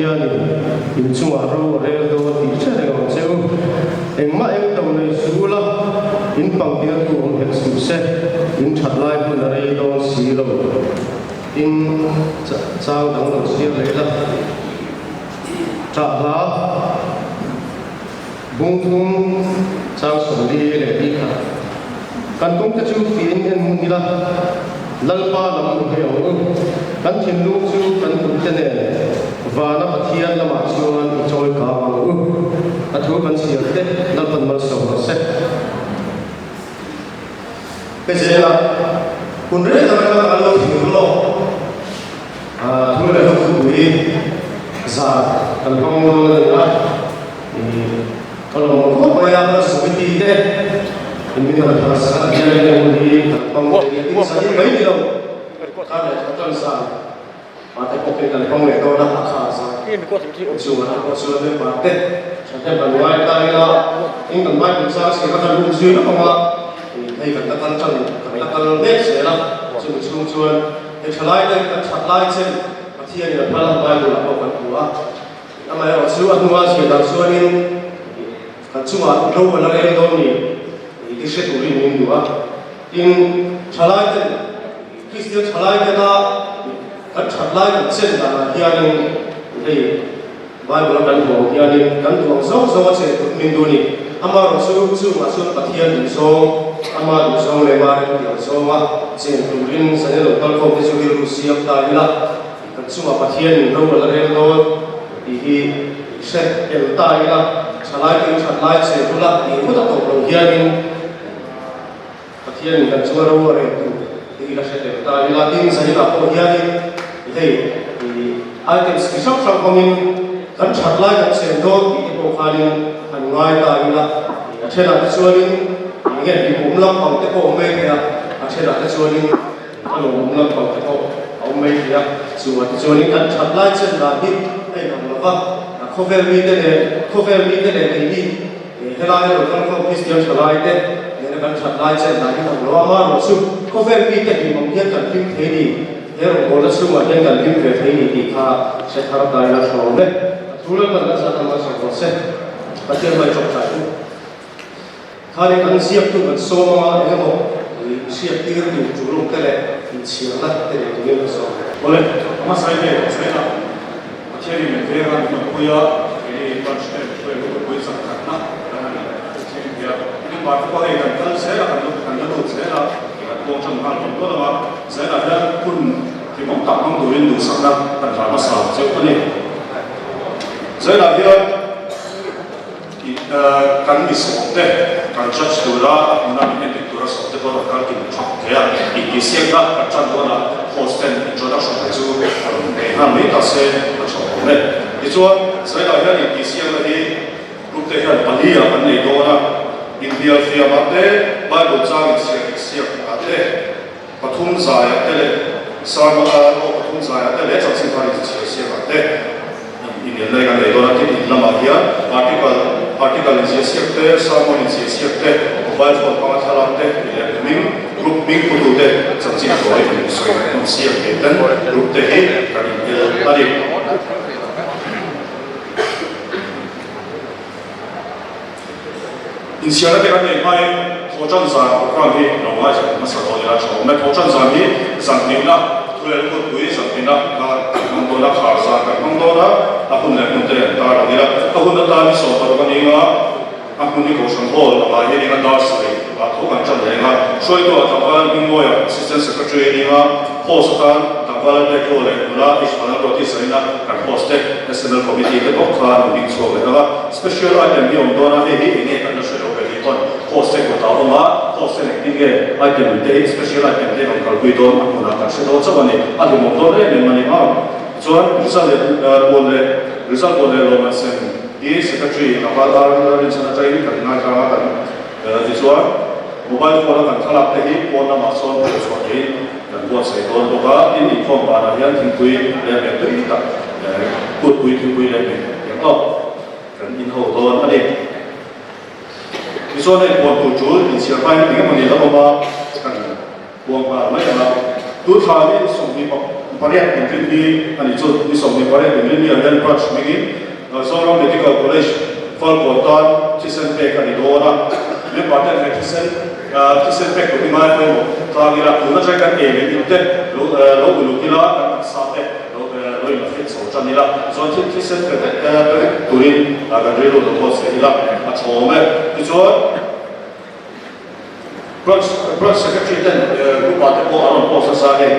Pathianin in chungah ro a rel dawn tih hre reng ang che u. Engmah eng to nei suh ula, in pangtirtu awm hek suh se, in that lai hmun a rei dawn si lo. Tin, chang dang lo chhiar leh ila, ṭah hla bung thum chang 40 leh 2 khat. Kan tumte chu fiin en ngun ila, Lalpa lam u hei ang u. Kan thinlung chu kan kutte nen vana Pathian lamah chuan i chawi kang ang u. A thu kan chhiar te Lalpan malsawm rawh se. Pe zel a, hun rei tak atanga kan lo thlir lawk thu leh hlawk thupui zan kan hmang dawn a ni a, ka lawm khawp mai a, kan committee te in min rawn thar sak a ti hian heng hun hi kan hmang thei a, tin zan hi mai ni lo, kar leh thla tan zan Mate pawh hi kan hmang leh dawn a, a kha zan chungah te pawh chuan member te thahnem han ngai ta ila, in kan Bible chang chhiar a kan um zui lawk ang a, hei kan la kal tan kan la kal mek zel a, chumi chhung chuan hei thalai te kan that lai chen Pathianin a phal a, Bible ah pawh kan hmu a, amaherawh chu a hnunga zir dan chuanin kan chungah ro a la rel dawn ni tih hre turin min duh a, tin thalai ten Kristian thalai tena kan that lai kan chen danah hianin hei Bible a kan hmuh ang hianin kan duh ang zawng zawng a chen tut min duh a ni. Amaherawhchu chungah chuan Pathian duhzawng, ama duhzawng leh ma remti ang zawnga chen turin zan ilo kal khawm te chu rilru siam ta ila, kan chungah Pathianin ro a la rel dawn tih hi hre tel ta ila, thalai te in that lai chen bula tih ngawt a tawp lo hianin, Pathianin kan chunga ro a rel tur te hi la hre tel ta ila, tin zaninah pawh hianin hei items chi hrang hrang hmangin kan that lai kan chen dawn tih te pawh khanin han ngai ta ila, a thenah te chuanin enge hlimawm lampang te pawh a awm mai thei a, a thenah te chuanin a lawmawm lampang te pawh a awm mai thei a, chungah te chuanin kan that lai chen dan hi a inang lo va, khawvel mite leh khawvel mite leh keini Helaia lo kal khawm Kristian thalai te nena kan that lai chen dan hi ang lo a, amaherawhchu khawvel mite hlim ang hian kan hlim thei ni, he rawngbawlna chhungah hian kan hlim ve thei ni tih kha hre thar ta ila thlawm e. A thu lalpan kan zat ang a sawi rawh se. Pathian hmai chawk thlai u. Khanin kan ziaktu kan sawm anga eng emaw hriat tir tur tuluk te leh inchhiarna te nei turin ka sawm. Awle, a hmasa in hei ka sawi a. Pathianin min veng a, min awmpui a, keini branch ten hruai ru pui chak khatna kan han thleng thei a. Tin, party pawh hei kan kal zel a, kan la kan la lut zel a, kan puang tan nghal tawh dawn ang a, zelah hian hun hlimawm tak hmang turin duhsakna kan hlan hmasa cheuh a ni. Zelah hian ih kan mi sawmte kan judge tura a hmuna min endik tura sawmte pawh rawn kal kim thap thei a, intihsiakna kan tan dawnah host ten introduction te chu rawn nei nghal mai ta se a tha awm e. Tichuan, Zaila hian intihsiakna hi group te hian pali ah an nei dawn a, inhnial fiamah te, Bible chang inchhiar insiak ah te, pathum zaiah te leh sermon a aw pathum zaiah te leh chanchin thar inchhiar siakah te inelna hi kan nei dawn a, tin in lamah hian article article inziah siak te, sermon inziah siak te, mobile phone hmanga thlalak te tih leh hming group hming putu te chanchin tawi in sawi hmun siak thei ten group te hi kan inel a ni. Inchhiarna te kan nei hmain Thawhṭan zan program hi lo ngaithla hmasa dawn ila tha awm e. Thawhṭan zan hi zan hnihna, thulel kutpui zan hnihna kha kan hmang dawn a, khar zan kan hmang dawn a, a hun leh hmun te an tar ang ila. A hun atan hi 16 a ni anga, a hmun hi Kohhran Hall a ngai hi a ni anga, dar sarih ah tho kan ṭan leh anga, hruaitu ah tlangval Hmingmawia Assistant Secretary a ni anga, host atan tlangval Lalpekhlua leh nula Ishmael Roti Zarina kan host te, SML Committee te bawk kha an bik chhuak leh ang a. Special item hi awm dawn a, hei hi eng nge kan la hre lo ve tih pawn host te kut ah a awm a, host ten engtin nge item te hi special item te rawn kalpui dawn a hmunah kan hre dawn chauh a ni, a hlimawm dawn em em a ni a. Chuan result leh pawn leh result pawn leh lawm an sem hi secretary a val ar rinchhan atangin kan ngaithlang a kan tichuan mobile phone a kan thlalak te hi pawn lamah sawn pawh chhuah theiin kan buatsaih dawn bawk a, tin inkhawm banah hian thingpui leh hmeh tui tak kutpui thingpui leh hmeh eng awk kan inho dawn a ni. Tichuan hei puan tur tul inchhiar hmain eng emaw ni la awm a, kan puang nghal mai ang a, tu thla hi 20. pariat inrin hi a ni chu. Ni 28 inrin ni ah hian Branch hmingin Zoram Medical College Falkawn tan thisen pek a ni dawn a. Member ten he thisen thisen pek tur hi ngai pawimawh tlang ila tun atang kan ei leh in te lo lo uluk ila kan taksa te lo lo in fit chho tan ila chuan thisen pe vek pe vek turin kan rilru lo buatsaih ila a tha awm e. Tichuan. Branch Branch Secretary ten group ah te pawh an rawn post nasa hei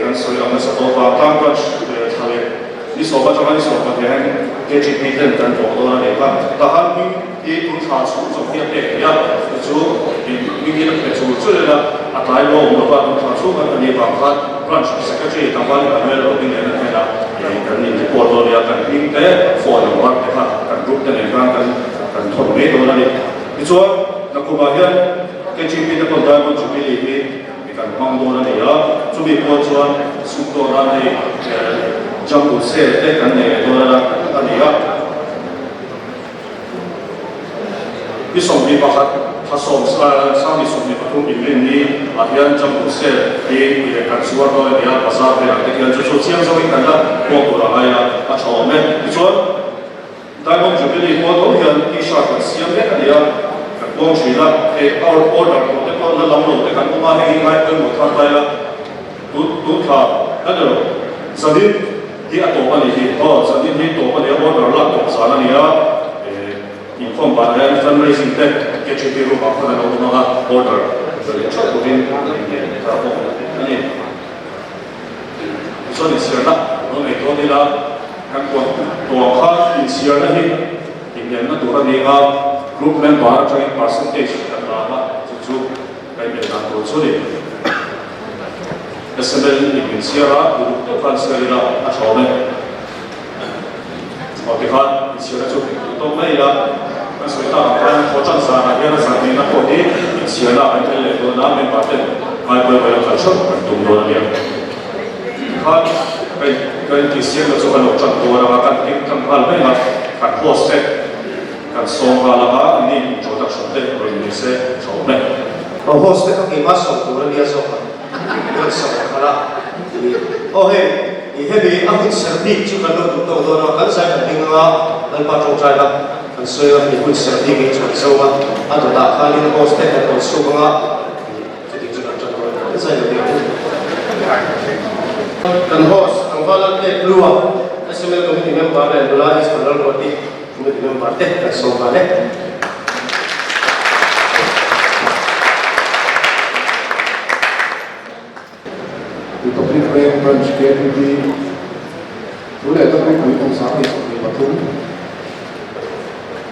kan sawi ang nasa tawh vang tlang Branch thla leh ni sawm atanga ni 12 hian KGP ten kan tlawh dawn a ni kha. Tahan hming hi tun thla chhung zawk hi a pek theih a, chu chu hming hi a pe chur chur ila a tlai lo awm lova tun thla chhung an ni vang khan Branch Secretary Tlangval Emmanuel Rodingliana hnenah kan in report dawn a nia, kan hming te phone number te kha kan group te nen khan kan kan thawn mai dawn a ni. Tichuan, Nakumah hian KGP te pawn Diamond Jubilee hi mi kan hmang dawn a ni a, chumi pawh chuan sumdawn a hei Jungle Sale te kan nei leh dawn a ni a. Ni 21 thla sawm sang ni 23 inrinni ah hian Jungle Sale hi kan chhuar dawn a ni a, bazar velah te khian chu chu chiang zawngin kan la pawh tur a ngai a, a tha awm e. Tichuan, Diamond Jubilee pawh tho hian T-shirt kan siam mek a ni a, kan puang thin a, hei our order tur te pawh la lam lo te kan awm a, hei hi ngai pawimawh thar ta ila, tun tun thla ka ni lo, zanin hi a tawp a nih hi, aw zanin hi tawp a ni a, order lak tawp zan a ni a, eh inkhawm banah hian fundraising te KGP room ah khawn an lo awm ang a, order la leh theuh turin inneih thar bawk a ni. Tichuan inchhiarna lo nei dawn ila, kan kuah tuang kha inchhiarna hi inelna tur a ni a, group member atangin percentage kan la ang a, chu chu ka inel dan tur chu a ni. SML in min chhiar a, uluk deuh khan chhiar ila a tha awm e. Aw tikhan inchhiarna chu duh tawk mai ila, kan sawi tak ang khan thaw tan zanah hian a zan nihna pawh hi inchhiarna kan tel leh dawn a, member ten ngai buai buai a kal theuh kan tum dawn a nia. Tikhan ka ka intihsiamna chu kan lo tan dawn anga kan hming tlang nghal mai ang a, kan host te kan sawm nghal anga anni introduction te rawn ni se tha awm e. Host te kha keimah sawm tur a nia zawk ang. Kan sawm khalh a, aw hei i hemi a hun serh bik chu kan lo duh tawk dawn a, kan zai kan ding anga Lalpa tawngtai la kan sawi a, i hun serh bik hi chu kan zo a, a dawtah khanin host te kan rawn chhuk anga chuting chu kan tan dawn a, kan zai lo ding ang. Kan host tlangval Lalpek Lua, SML Committee Member leh nula East Vanlalruati Committee Member te kan sawm nghal e. Republic Veng Branch KPP thu leh Tlangpui kum 2023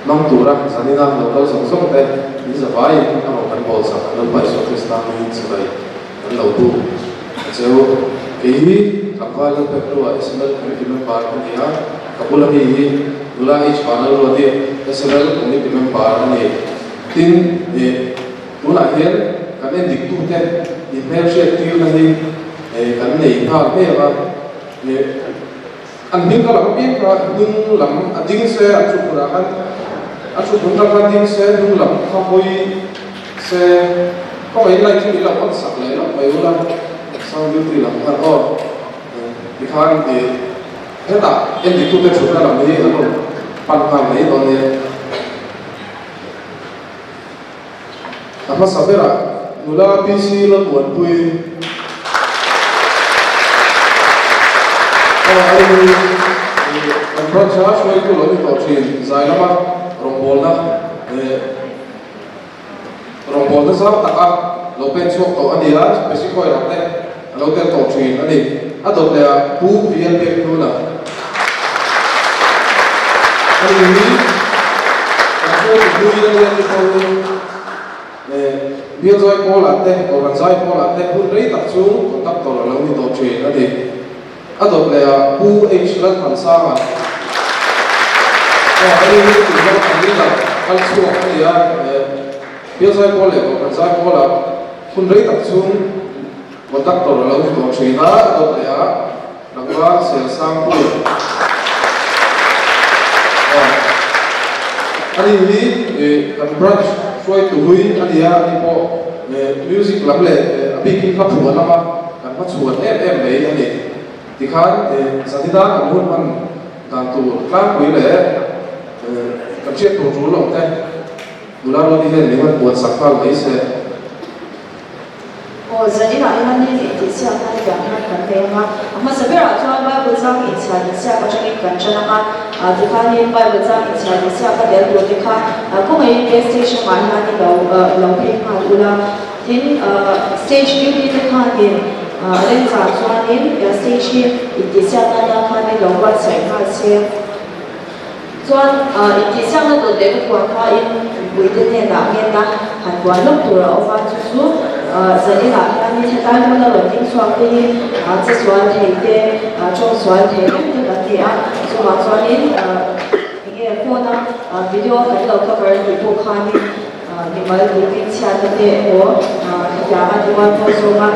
hmang tura zanina lo kal zawng zawng te in zavaiin a rawn kan bawl sak Lalpa Isua Krista hmingin chibai kan lo bu a cheu. Kei hi tlangval Lalpek hnua SML Committee Member ka ni a, ka bula mi hi nula H Vanlalruati SML Committee Member a ni. Tin, ih tunah hian kan endik tute inhmelhriat tirna hi kan nei nghal hmel a, ih an hming ka lam apiang kha hnung lam a ding se an thuhmunah khan a thuhmun tang khan ding se hnung lam kha hawi se kawngaihin light chu min lo on sak leh lawk mai ula sound duty lam khan aw tikhan ih hetah endik tute thutna lam hi an rawn pan nghal mai dawn nia. A hmasa berah nula PC Lalmuanpui aw a ni hi kan branch a hruaitu lo ni tawh thin zai lama rawngbawlna eh rawngbawlna zau taka lo pen chhuak tawh a ni a, Specify lam te a lo tel tawh thin a ni. A dawt leh ah Pu VL Pekhnuna a ni hi kan hruaitu hlui a nia tih pawh hi eh Bial zai pawl ah te Kohhran zai pawl ah te hun rei tak chu conductor a lo ni tawh thin a ni. A dawt leh ah Pu H Lalthansanga aw a ni hi tih zawng an ni lo kal chhuak a ni a eh Bial zai pawl leh Kohhran zai pawl ah hun rei tak chung Conductor a lo ni tawh thin a, a dawt leh a, Tlangval Selsangpuia aw a ni hi kan branch hruaitu hlui a ni a, ani pawh music lam leh a bikin hla phuah lama kan hmachhuan em em mai a ni. Tikhan zanina kan hun hman dan tur tlangpui leh kan hriat tur tul lo te nula ruati hian min han buatsak nghal mai se. Aw, zaninah hian ni leh tih siak nan tiang hian kan nei ang a. A hmasa berah chuan Bible chang inchhiar insiak atangin kan tan ang a. Tikhanin Bible chang inchhiar insiak a tel tur te kha khawngaihin gas station ah hian i lo lo phei nghal ula. Tin, stage duty te khanin remchang chuanin stage hi intihsiak nana khanin lo buatsaih nghal se. Chuan intihsiakna dawt leh ka thuan hmain mipuite hnenah ngenna han buan lawk tur a awm a, chu chu zaninah hianin hetlai hmuna rawn ding chhuak te hi che sual thei te, tawng sual thei reng te kan ni a, chuvang chuanin enge phone a video kan lo cover a nih pawh khanin mimal tihming chhiatna te emaw hetianga timual pawh zawnga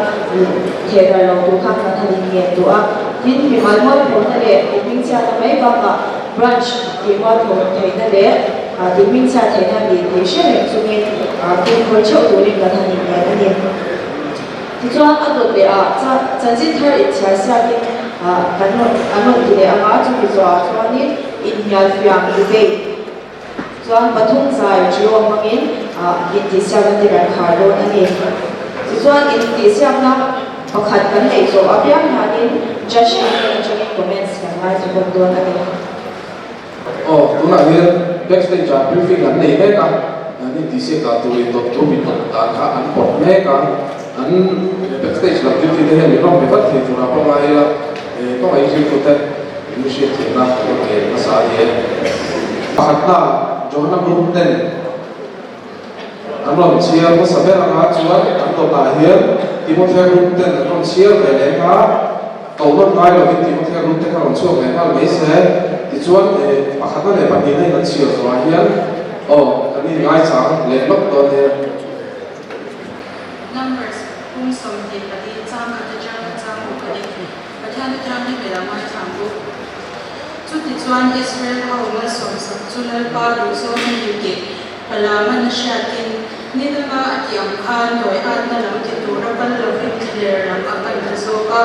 thehdarh lo tur khan kan han inngen duh a. Tin, mimal mualphawhna leh tihming chhiatna mai bakah branch tihmualphawh theihna leh tihming chhiat theihna ni tih hre reng chungin fimkhur theuh turin kan han inngen a ni. Tichuan, a dawt leh ah chanchin thar inchhiar siakin kan rawn an rawn ti leh ang a, chumi zawhah chuanin inhnial fiam debate, Chuan pathum zai trio hmangin intihsiakna te kan khar dawn a ni. Tichuan intihsiakna pakhat kan neih zawh apiang hianin judge te hnen atangin comments kan ngaithla bawk dawn a ni. Aw, tunah hian backstage ah briefing an nei mek a, an intihsiak dan tur in dawt tur min dawt dan kha an pawt mek a, an backstage lam duty te hian min rawn be vat thei turah pawh ngai ila, kawngah inzirtute. In hriat theihna ka rawn ngen hmasa a ni e. Pakhatna, Johana group ten an rawn chhiar hmasa ber anga chuan an dawtah hian Timothea group ten an rawn chhiar ve leh anga ko rawn ngai lovin Timothea group te kha rawn chhuak leh nghal mai se. Tichuan pakhatna leh pahnihna in an chhiar zawhah hian aw kan inngaichang leh lawk dawn nia. Numbers, Pum 24 chang khat atanga chang ruk a ni. Pathian te thianghlim i lo ngaithla ang u. Chutichuan Israel ho malsawmsak chu Lalpa duhzawng a ni tih Balaama'n a hriatin, ni danga a tih ang khan dawi atna lam ti tura kal lovin thlaler lam a pan ta zawk a.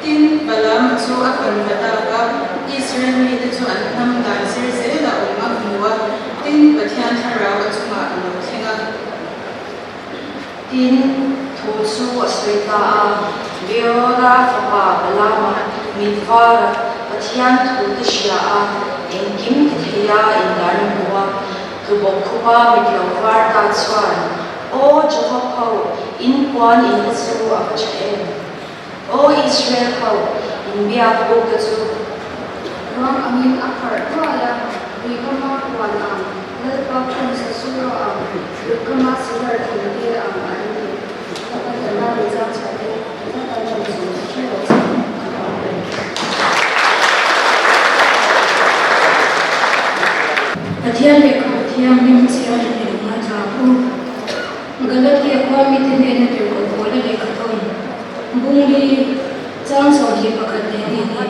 Tin, Balaama chu a pan va dak a, Israel mite chu an hnam dan zir zela awm a hmu a, tin, Pathian thlarau a chungah a lo thleng a. Tin, thu chu a sawi ta a, Beora fapa Balaama mit vara Pathian thu te hria a, engkim ti theia inlar a hmu a, tlubawk khupa mit lo var ta chuan, Aw Jakob ho, in puan in te chu a va tha em? Aw Israel ho, in biak buk te chu. Ruang angin a pharh duai a, luikama puan ang, Lalpa phun sazu ro ang, luikama sidar thing te ang an ni. Lalpa tana mi chang chhuah te, Lalpa ram chu hre rawh se, Amen. Pathian lehkhabu thianghlim chhiar a ni lo ngaithla ang u. Galatia khua mite hnena tirhkoh Paula lehkha thawn Bungli chang 21 leh ni hi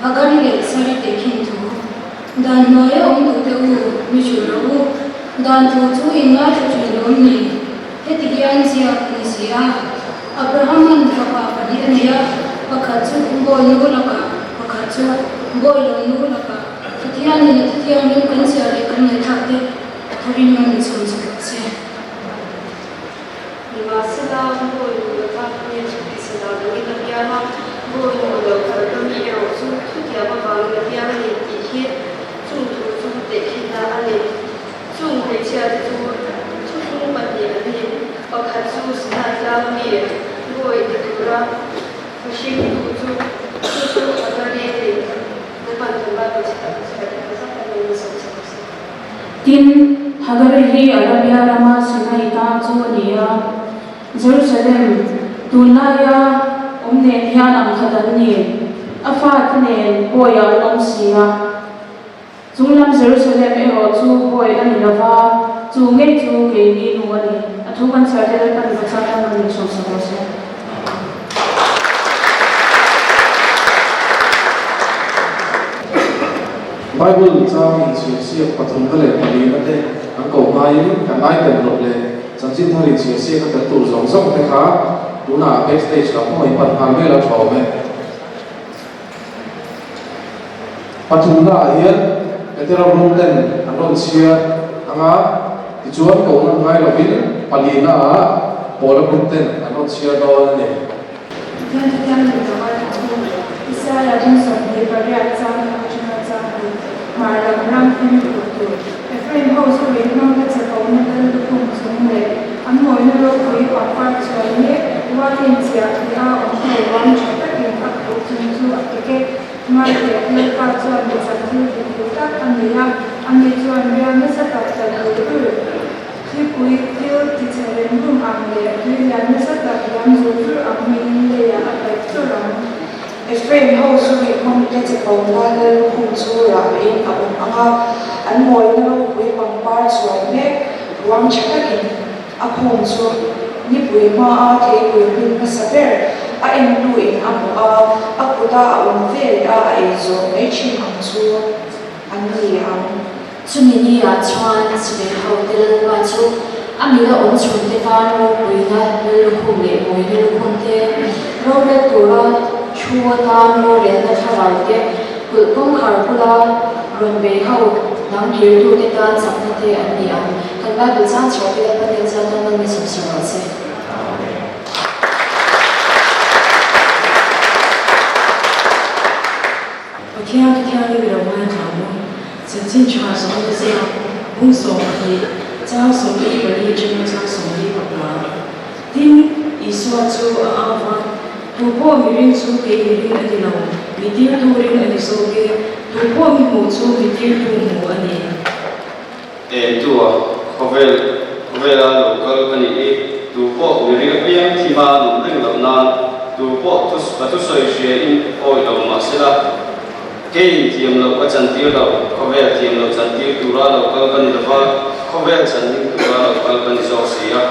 Hagari leh Sari tehkhin thu, Dan hnuaia awm duhte u, mi hrilh rawh u, dan thu chu in ngaithla thin lawm ni? Heti hian ziak ni si a, Abrahaman fapa pahnih a nei a, pakhat chu bawi nu lakah, pakhat chu bawi lo nu lakah. Pathianin a thuthianghlim kan chhiar leh kan ngaihthlak te a tharin a ni chhun chhuak che. Nimahsela, bawi nu laka mi chu tisa dan angin a piang a, bawi nu lo kal ka mi erawh chu thutiam avangin a piang a ni tih hi chung thu chu tehkhinna a ni. Chung hmeichhia te chu thuthlung pahnih an ni, pakhat chu Sinai tlang mi bawi ti tura hmahringtu chu chu chu Hagari a ni. Lalpan Tunlai hmeichhe tak chhiar te kha zat a ni nasa nasa bawk si. Tin, Hagari hi Arabia rama Sinai tang chu a ni a, Jerusalem, tunlaia awm nen hian ang khat an ni. A fate nen bawiah an awm si a. Chunglam Jerusalem erawh chu bawi a ni lo va, chu ngei chu keini nu a ni. A thu kan chhiar te Lalpan va chak tan rawn inhrawmsak rawh se. Bible chang inchhiarsiak pathumna leh palina te an koh hmain kan item rawh leh chanchin thar inchhiarsiak a tel tur zawng zawng te kha tunah backstage lam pawh in pan nghal mai la tha awm e. Pathumnaah hian Petera group ten an rawn chhiar ang a, tichuan kohna ngai lovin palinaah Paula group ten an rawn chhiar dawn a ni. Pathian chu thianghlim tak a ni chu. Isaia bung 28 chang khat atanga chang khat hmar lam ram hlim tur tur Ephraim ho chu lei hmang te chakawmna lal lukhum chung leh an mawina ropui pangpar chuai mek uain chiah tih a awm ho ruang tha takin a khuh chung chu a ti kek. Ngaiteh, Lalpa chuan mi chak thil ti thei tak a nei a, ani chuan rial nasa tak tla tur tur, thlipui thil ti chhe rem rum ang leh tui lian nasa tak liam zur zur ang hmingin leiah a paih chur ang. Ephraim ho chu rihmawmte chapona lallukhum chu rahbehin a awm ang a, an mawina ropui pangpar chuai mek ruang tha takin a khum chu nipui hmaa theipui hmin hmasa ber a en hnuin a hmu a, a kuta a awm ve leh a a ei zawh mai thin ang chu an ni ang. Chumi ni-ah chuan Sibei hote Lalpa chu a mila awm chhunte tan ropuina lallukhum leh mawina lukhum te, rorel tura thu atan rorelna thlarau te, kulh kawngkhar bula rawn bei ho dang kirtute tan chakna te an ni ang. Kan Bible chang chhiar te Lalpa hnen chuan tan nan mi sawmsawm rawh se. Pathian thu thianghlim i lo ngaithla ang u. Chanchin tha zawhna ziak bung 12, chang 44 atanga chang 45. Tin, Isua chu a au va, Tu pawh mi ring chu kei mi ring a ni lo, mi tirtu ring a ni zawk e, tu pawh mi hmuh chu mi tirtu hmu a ni. Entu a, khawvel, khawvela lo kal ka nih hi, tu pawh mi ring apiang thima nun reng loh nan, tu pawh thu, ka thusawi hria in awih lo mah sela, Kei thiam loh ka chantir lo, khawvel thiam loh chantir tura lo kal ka ni lova, khawvel chanhim tura lo kal ka ni zawk si a.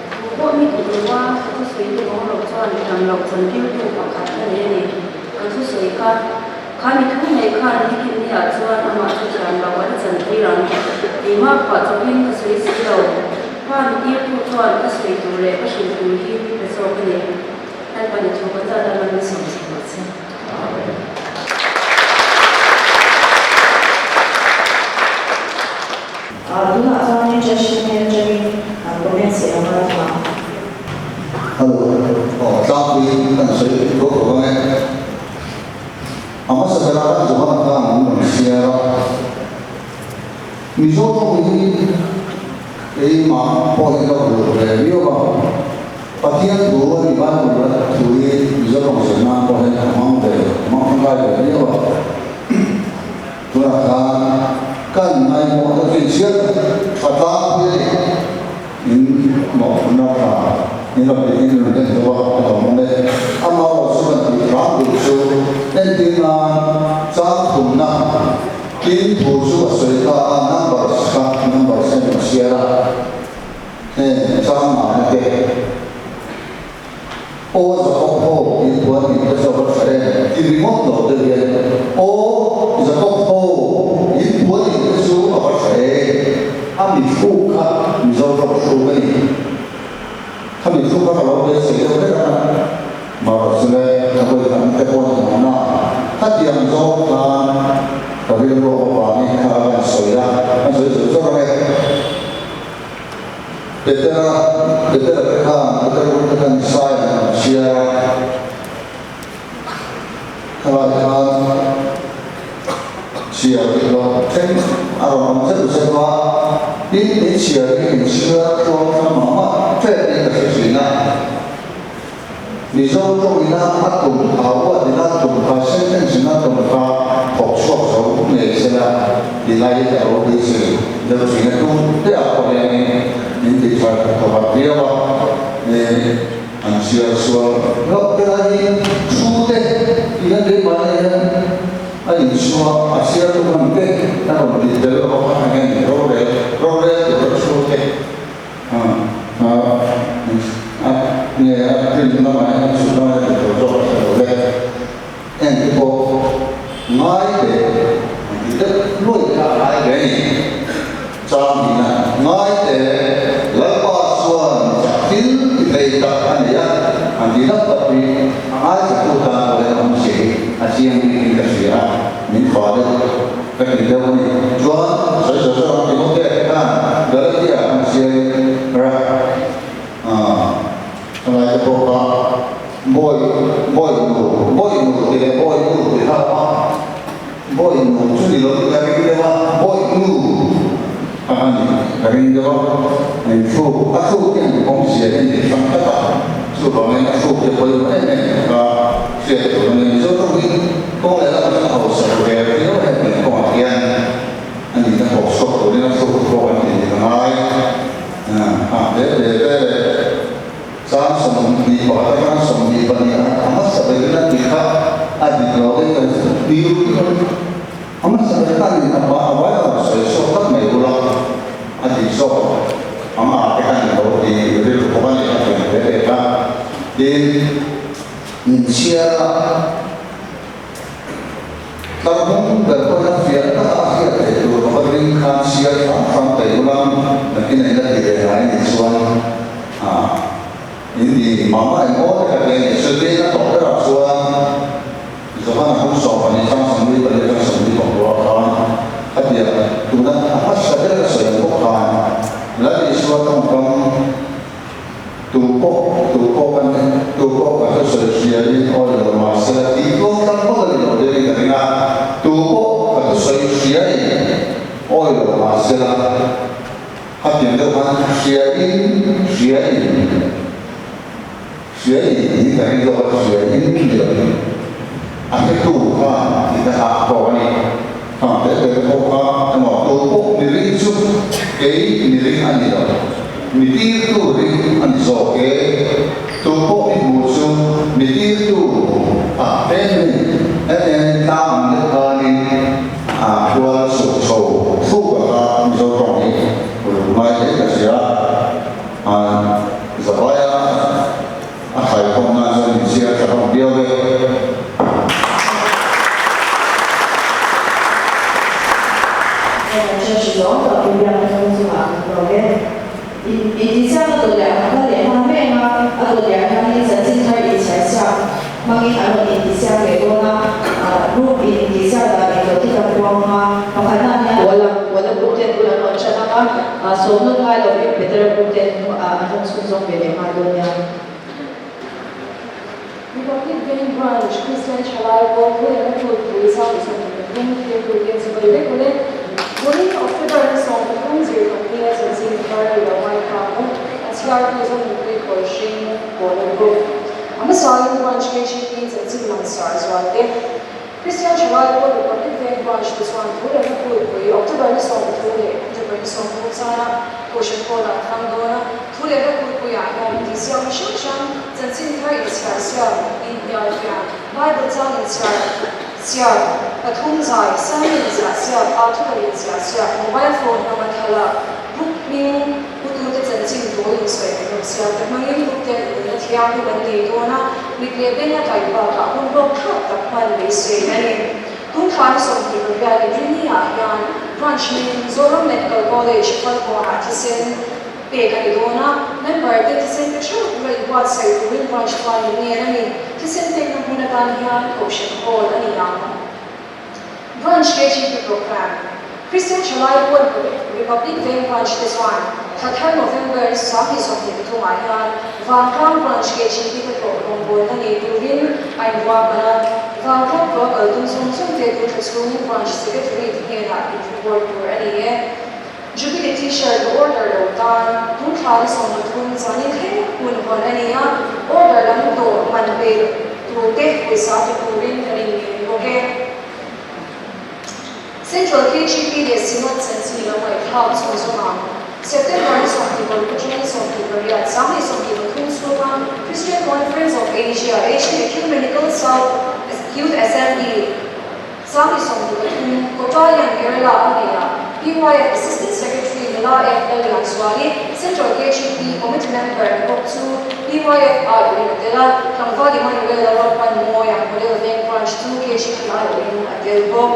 Tu pawh mi duh lo a, ka thusawi te vawng loh chuan thiam loh chantirtu pakhat ka nei a ni. Ka thusawi kha, kha mi thu ngei khan nikin niah chuan amah chu thiam loh a la chantir ang. Keimah phuah chawpin ka sawi si lo. Pa mi tirtu chuan ka sawi tur leh ka hrilh tur hi mi pe zawk a ni. Lalpa ni thu ka zat a, Lalmi sawm chhe rawh che. Tunah chuan Judge hnen atangin comments i lo ngaithla ang. Hello, aw tlangpui kan sawi tho tho ang e. A hmasa bera kan Johan khan min rawn share a. Mizo tawng hi keimah pawh hi ka uluk ve viau a. Pathian thu a ni Bible a thu hi Mizo tawng zir nan pawh hian ka hmang ve, hmang tangkai ve viau a. Tunah khan ka inngaihmawh ta zui chiat tha tlangpui a ni. In mawhphurhna tha in rawn tih in rawn en deuh a, a lawm awm e. Amaherawhchu chu kan tih hram duh chu entir nan chang thumna tin thu chu a sawi ta a, numbers kha numbers hian a chhiar a, heng chang mahna te Aw Jakob ho tih thu an tih te chu a va tha em ti ringawt lo deuh hian Aw Jakob ho in thu an tih te chu a va tha em a mi thluk kha Mizo tawng thluk a ni kha mi thluk kha ka lo beisei deuh vek a mahse ka hawi khat te pawh ni ang na khatiang zawng khan ka rilru avangin kha ka sawi a ka sawi zawk zawk ang e. Petera, Petera te khan, Petera group te khan Isaiah an rawn chhiar a, khalai khan chhiar tih loh thleng a rawn awm zeuh zeuh a, tin in chhiar hi in chhiar tluang thlang mah mah ṭep in ka hre ṭhin a. Mizo tawngina a tum kha uatina tum kha sentence ina tum kha thawk chhuak zo ngei sela ti lai hi ka lo beisei deuh thin a, tum te ah pawh hianin min ti thar tho hat viau a, an chhiar sual hlauh te lai hi thu te tih hian keimahni hian a inchhuah a chhiar tu hman te a rawn tih tel lo a, eng nge ni rorel rorel tura thu te. Nge a print lamah hian a chhut lamah hian a dik lo zawk a hre lo le. Eng te pawh ngai teh an ti deuh nuai kha a ngai ve a ni. Chang hnihna ngai teh Lalpa chuan chak thil ti thei tak a nei a an ti dap dap hi a ngaithla tu tan pawh hian awmzia hi a chiang bik in ka hria a, min fai. ka ti deuh a ni. Chuan sawi sawi sawi ang Timothea te khan Galatia an siai ra a lai te pawh kha bawi bawi nu bawi nu tih leh bawi nu tih kha a awm a, bawi nu chu ni lo ka ring deuh a, bawi nu kha a ni ka ring deuh a, in thluk a thluk hian awmzia hi a nei hrang tlat a, chuvangin a thluk te pawimawh em em kha hriat tur a ni. Mizo tawngin kawng leh lamah chuan a hausa ve viau a heti kawngah hian a nihna thawk chhuak turin a thluk pawh kan tih dik a ngai. A hle ve ve le. Chang 21 atanga 22 a hmasa berin a ti kha a dik lo deuh kan tir a hmasa ber khan in a a vai a rawn sawi chhuak tak mai bula a dik zawk ang a te khan lo ti rilru bawk a ni a ti ve ve kha. Tin, min chhiar a. Tlangvawng ber pawhin a fiah tak a hriat theih tur ka va ring khan chhiar hram hram thei ula, nakin a ila ti ve ngai nih chuan in ti mah mah eng aw te ka ti a ni. Chutin a tawp berah chuan Johana hun 12 chang 44 atang 46 khan khatia tuna a hmasa ber a sawi ang bawk khan Lal Isua tawngkam Tu pawh, tu pawh kan tu pawh ka thusawi hriain awi lo mahsela tih tluang tlang vak a ni lo deuhin ka ring a, tu pawh ka thusawi hriain awi lo mahsela khatiang deuh khan hriain, hriain, hriain tih ka ring zawk a, hriain ni lovin a hretu khan tih na kha a tawk a ni. Khang te te te pawh kha emaw tu pawh mi ring chu kei mi ring a ni lo, mi tirtu ring a ni zawk e. Tu pawh mi hmu chu mi tirtu a pen a ni. Hetiangin tlang ang deuh khanin a hual chhuk chho thluk a kha Mizo tawng hi uluk ngai hle ka hria. A zavaia A thlaikhawm nan chuan min chhiar tha hlawm viau e. Heng church zawng tak hi biakna chhung chungah kan lawm e. Intihsiak a dawt leh an kal leh nghal mai ang a, a dawt leh ah hianin chanchin thar inchhiar siak hmangin an rawn intihsiak leh dawn a, group in intihsiak dan englo te kan puang ang a, pakhatna hian Wala Wala group ten bul an rawn ṭan ang a, sawmnawn ngai lovin Petera group ten an rawn chhunzawm ve leh nghal dawn nia. Republic Veng Branch Kristian Thalai pawh Thuliana Kulpui 2023 thirtu te chibai vek ule. Vawiin October ni 13 zir thawk nia chanchin thar i lo ngaithla ang u. A chhiartu zawng mipui khawi hring Pawla Group. A hmasain Branch KGP chanchin langsar zual te. Kristian Thalai pawh Republic Veng Branch te chuan Thuliana Kulpui October ni 13 leh October ni 30 zana Kohhran Hall-ah an hmang dawn a. Thuliana Kulpuiah hian intihsiakna hrang hrang, chanchin thar inchhiar siam, inhnial fiah, Bible chang inchhiar siam, pathum zai, sermon ziah siam, article inziah siam, mobile phone hmanga thlalak, book hming, putute chanchin dawi insawi ngaihnawm siam te hmangin book ten inuna thianghlim an nei dawn a, mit leh beng a tlai bakah hun rawk thlak tak hman beisei a ni. Tun thla ni 28 Inrini-ah hian Branch hming Zoram Medical College Falkawnah thisen pek a ni dawn a, member te thisen pe theuh tura inbuatsaih turin branch chuan in ngen a ni. Thisen pekna hmun atan hian Kohhran Hall a ni ang. Branch KGP Programme, Christian Thalai Pawl Republic Veng Branch te chuan thla thar November 2023 ah hian Vangtlang Branch KGP te tlawh rawngbawlna nei turin a inruahman a, Vangtlang tlawh kal tum zawng zawng te tu thla chhungin Branch Secretary te hnenah in report tur a ni e. Jubilee T-shirt ka order lo tan tun thla ni 13 zanin thleng hun hawn a ni a, order lam tawh man pe tur te pawisa pe turin kan inngen bawk e. Central KGP leh Synod chanchin lo ngaihthlak chhun zawng ang. September ni 20 atanga ni 28, 2023 chhunga Christian Conference of Asia, Asian Ecumenical South Youth Assembly, 2023, Kottayam, Kerala a nei a, PYF Assistant Secretary Nula F. Lallianzuali, Central KGP Committee Member ni bawk chu PYF aiawhin a tel a, Tlangval Emmanuel a rawn pan mawi ang Model Veng Branch chu KGP aiawhin a tel bawk.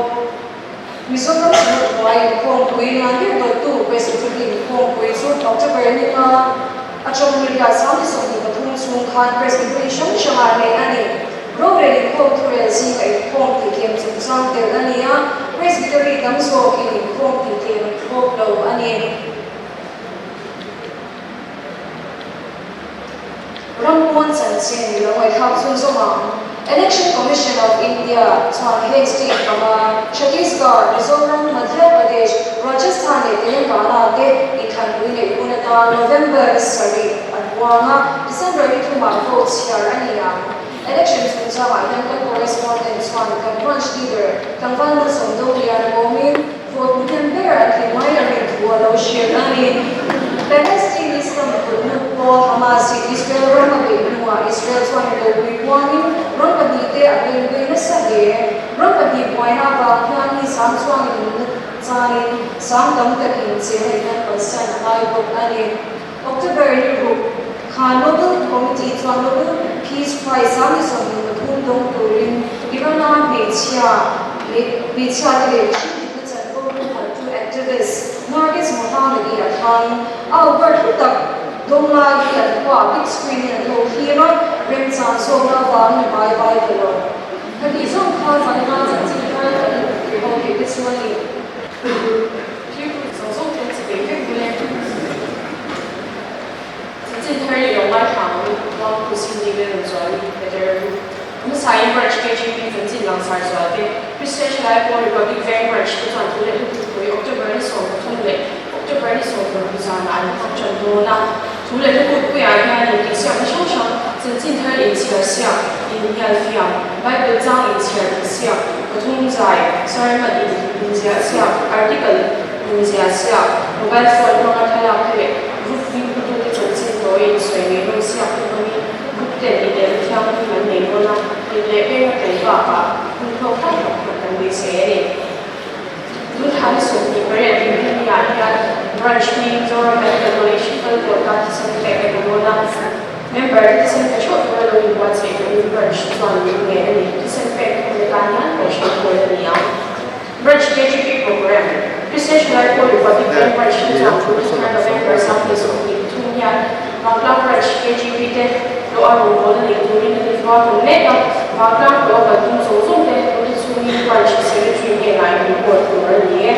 Mizoram Synod hnuai inkhawmpui lian ber dawttu Presbytery inkhawmpui chu October ni nga atang riat 2023 chhung khan Presbytery hrang hrangah neih a ni. Rorel inkhawm thurel zinga inkhawm tih tlem chungchang telh a ni a. Presbytery tam zawkin inkhawm tihtlem an thlawp lo a ni. Ram pawn chanchin lo ngaihthlak chhunzawm ang. Election Commission of India chuan heng state panga, Chhattisgarh, Mizoram, Madhya Pradesh, Rajasthan leh Telangana te inthlanpui neih hun atan November ni sarih an puang a, December ni thumah vote chhiar a ni ang. Election chungchangah hian kan correspondent chuan kan branch leader tlangval Malsawm Dolian awmin vote hmuhnem ber an tling mai a rin thu a lo hrilh a ni. Palestine Islam kulhnu pawl Hamas in Israel ram a beih hnuah Israel chuan indopui puangin ram pahnihte a bengpui nasa hle. Ram pahnih buaina avang hian mi sang chuangin nunna chanin sang tam takin chena in an kalsan a ngai bawk a ni. October ni ruk kha Nobel Committee chuan Nobel Peace Prize a ni 23 dawng turin Iran-a hmeichhia leh hmeichhiate leh mihring dikna chanvo luhhaltu activist Narges Mohammadi a thlang. A award hlu tak dawng lai hi an khuaah big screen in an lo thlir a, remchan zawkna avangin a bai bai ta lo. Heti zawng kha zan ina chanchin thar kan intirho theih te chu a ni. Thiltu zawng zawng te chi ve vek bawlh e. Chanchin thar leh lo ngaithla ang u, Wang Pu Cindy Lel rawn zual i Peter Ru. Hmasaiin Branch KGP chanchin langsar zual te, Christian Thalai Pawl Republic Veng Branch te chuan thu leh hlu pui October ni 13 leh October ni 16 zanah an hmang tan dawn a. Thu leh hlu kutpuiah hian intihsiakna hrang hrang, chanchin thar inchhiar siak, inhnial fiam, Bible chang inchhiar insiak, pathum zai, sermon inziah siak, article inziah siak, mobile phone hmanga thlalak te leh group hming hutute chanchin tawi insawi ngeihnawm siak te hmangin group ten inelna thianghlim an nei dawn a, hlim leh penga tel bakah hun hlawk tak tak hman kan beisei a ni. Tunthani 28 Inrinniah hian Branch hming Zoram Medical College kal kawta thisen pek a ni dawn a, member te thisen pe theuh tura lo inbuatsaih turin Branch chuan min ngen a ni. Thisen pek thawmna tan hian kohhran kawl a ni ang. Branch KGP Programme, Christian Thalai Pawl Republic Bank Branch hi chuan thu thar November 23 hian Vangtlang Branch KGP te hlawh a rawngbawlna nei turin a tifua tum mek a, Vangtlang hlawh a kal tum zawng zawng te tute chungin Branch Secretary hnenah in report tur a ni e.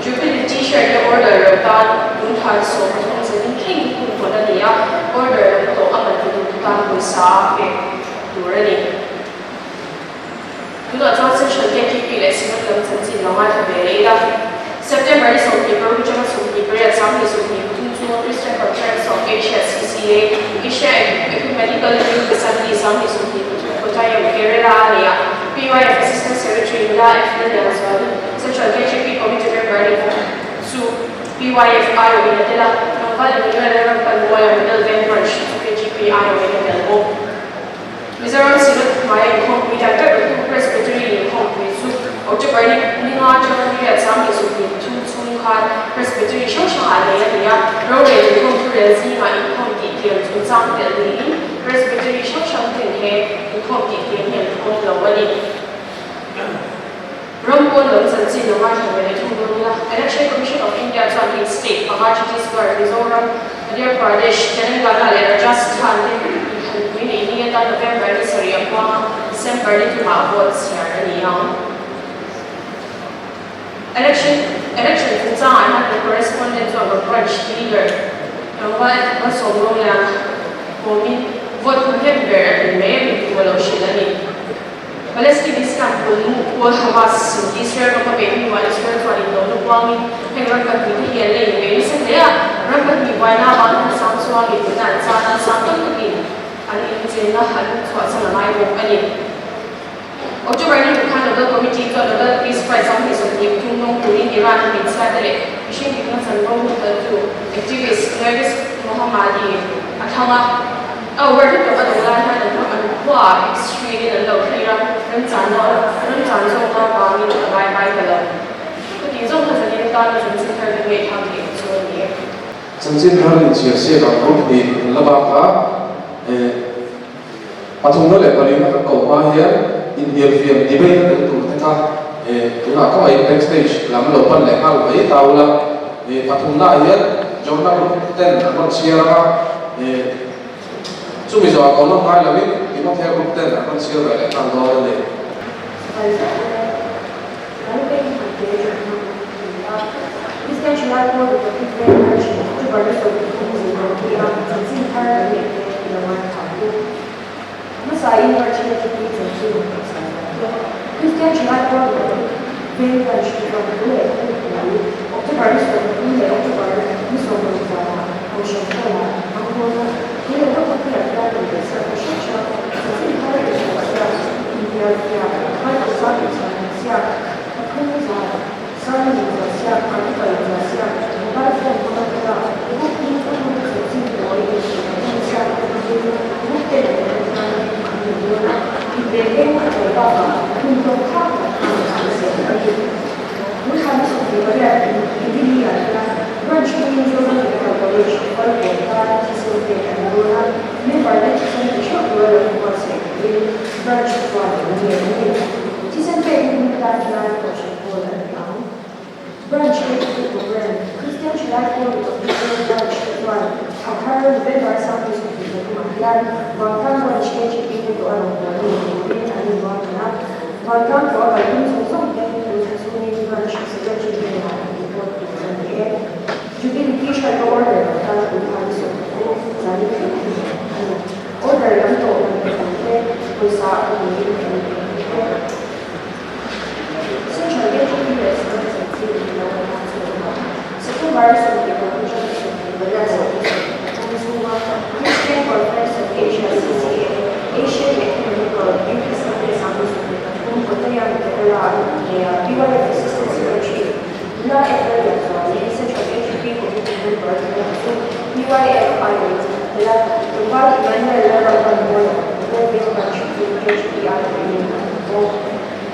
Jubilee T-shirt te order lo tan tun thar 30 zanin thleng hun hawn a ni a, order lo tawh a man ti duhtu tan pawisa pek tur a ni. Tunah chuan Central KTP leh Synod lam chanchin lo ngaithla ve leh ila. September ni 26 atanga 28 23 chunga Christian Conference of Asia, CCA, Asia Ecumenical Youth Assembly 23 Kottayam, Kerala a nei a, PYF Assistant Secretary Nula F. Lallianzuali, Central KJP Committee member ni bawk chu PYF aiawhin a tel a, Tlangval Emmanuel Lalrampanmuaia Model Veng Branch chu KJP aiawhin a tel bawk. Mizoram Synod hnuaia inkhawmpui dan ber bertu Presbytery inkhawmpui chu October ni ninga atanga ni riat 23 chhung khan Presbytery hrang hrangah nei a ni a, rorel inkhawm thurel zingah inkhawm tihtlem chungchang telh niin Presbytery hrang hrang ten he inkhawm tihtlem hi an pawm lo a ni. Ram pawn lam chanchin a ngaithla ve leh thung dawn ila, Election Commission of India chuan heng state panga Chhattisgarh, Mizoram, Madhya Pradesh, Telangana leh Rajasthan te inthlanpui neih ni atan November ni sarih a puang a, December ni thumah vote chhiar a ni ang. Election Election chungchangah hian kan correspondent chuan kan branch leader tlangval Malsawm Rawlian kawmin vote hmuhnem ber a tlin mai a rin thu a lo hrilh a ni. Palestine Islam pawl pawl Hamas in Israel ram a beih hnuah Israel chuan indona puangin heng ram pahnihte hi an la inbei nasa hle a, ram pahnih buaina avang hian sang chuangin tuna an chana sang tam takin an inchenna an chhuahsan a ngai bawk a ni. October ni hnu khan Nobel Committee chuan Nobel Peace Prize 23 dawng turin Iran a hmeichhiate leh mihring dikna chanvo hmuhkaltu activist Narges Mohammadi a thlang a. A award hi tawh a duh lai hian an ram an khuaah big screen in an lo thlir a, remchan lo remchan zawk na vangin a vai vai ta lo. Chutih zawng kha zanin atana chanchin thar kan ngaihthlak theih chu a ni e. Chanchin thar inchhiar siak ang group hnih kan la bak a, eh pathumna leh palina kan koh hma hian inhnial fiam debate a tel tur te kha eh tunah ka ngaih backstage lam lo pan leh nghal mai ta ula, eh pathumna ah hian Jona group ten an rawn chhiar ang a, Eh, chumi zawh a ko nawm ngai lovin Timothea group ten an rawn chhiar ve leh nghal dawn a ni. Sipai zet ule. Kristian Thalai Pawl Republic Veng Branch in October ni 13 zirtawpni a chanchin thar kan neih te i lo ngaithla ang u. Hmasa in Branch KTP chanchin ngaihsan dan te, Kristian Thalai Pawl Republic Veng Branch te chuan thu leh thupui October ni 13 leh October ni 60 zanah Kohhran Hall-ah an hmang dawn a, thu leh thupui ah hian inbelhsiakna hrang hrang chanchin thar inhriatchhiat, inhnialfiah, hmaikawsa inchhiar insiak, pathum zan, Sermon inziahsiak, article inziahsiak, mobile phone hmanga thlalak, book hming hmang te chanchin tawi inhrilh an inziak te hmangin book te leh remthiam an ni dawn a, inbel eng a tel bakah hun tawk thlak tak an insiam a ni. Tun 28 in Idili-ah hian branch hmangin Zoram Medical College Falkawn tan thisen pek an dawn a, member te thisen pe theuh tura lo inbuatsaih turin branch chuan an ngen a ni. Thisen pek hun atan hian kohhran Hall a ni ang. Branch Executive Program, Kristian Thalai Pawl Republic Veng Branch te chuan thla thar November 2023 ah hian Vantlang Branch KGP te tawh a rawn buai ni turin an inruahman a. Vantlang tawh a kal tum zawng zawng te tun thla chhungin Branch Secretary hnenah an report tur a ni e. Jubilee T-shirt a order lo tan ui khan i sawm ang u, zanin thleng thleng a ni. Order lam tawh man pe tur te, pawisa a turin kan inpe thei e. Central KTP leh Synod chanchin in lo ngaihthla chu a awm a. September 25 atanga 28 pathum chhunga Christian Conference of Asia, CCA, Asian Ecumenical April 23 Kottayam, Kerala neia PYF Assistant Secretary Nula Ethel Lianzuali, Central KTP Committee member te chu PYF aiawh chu a tel a, Tlangval Emmanuel Lalramvanmawia Memorial Veng Branch chu KTP aiawhin a awm bawk.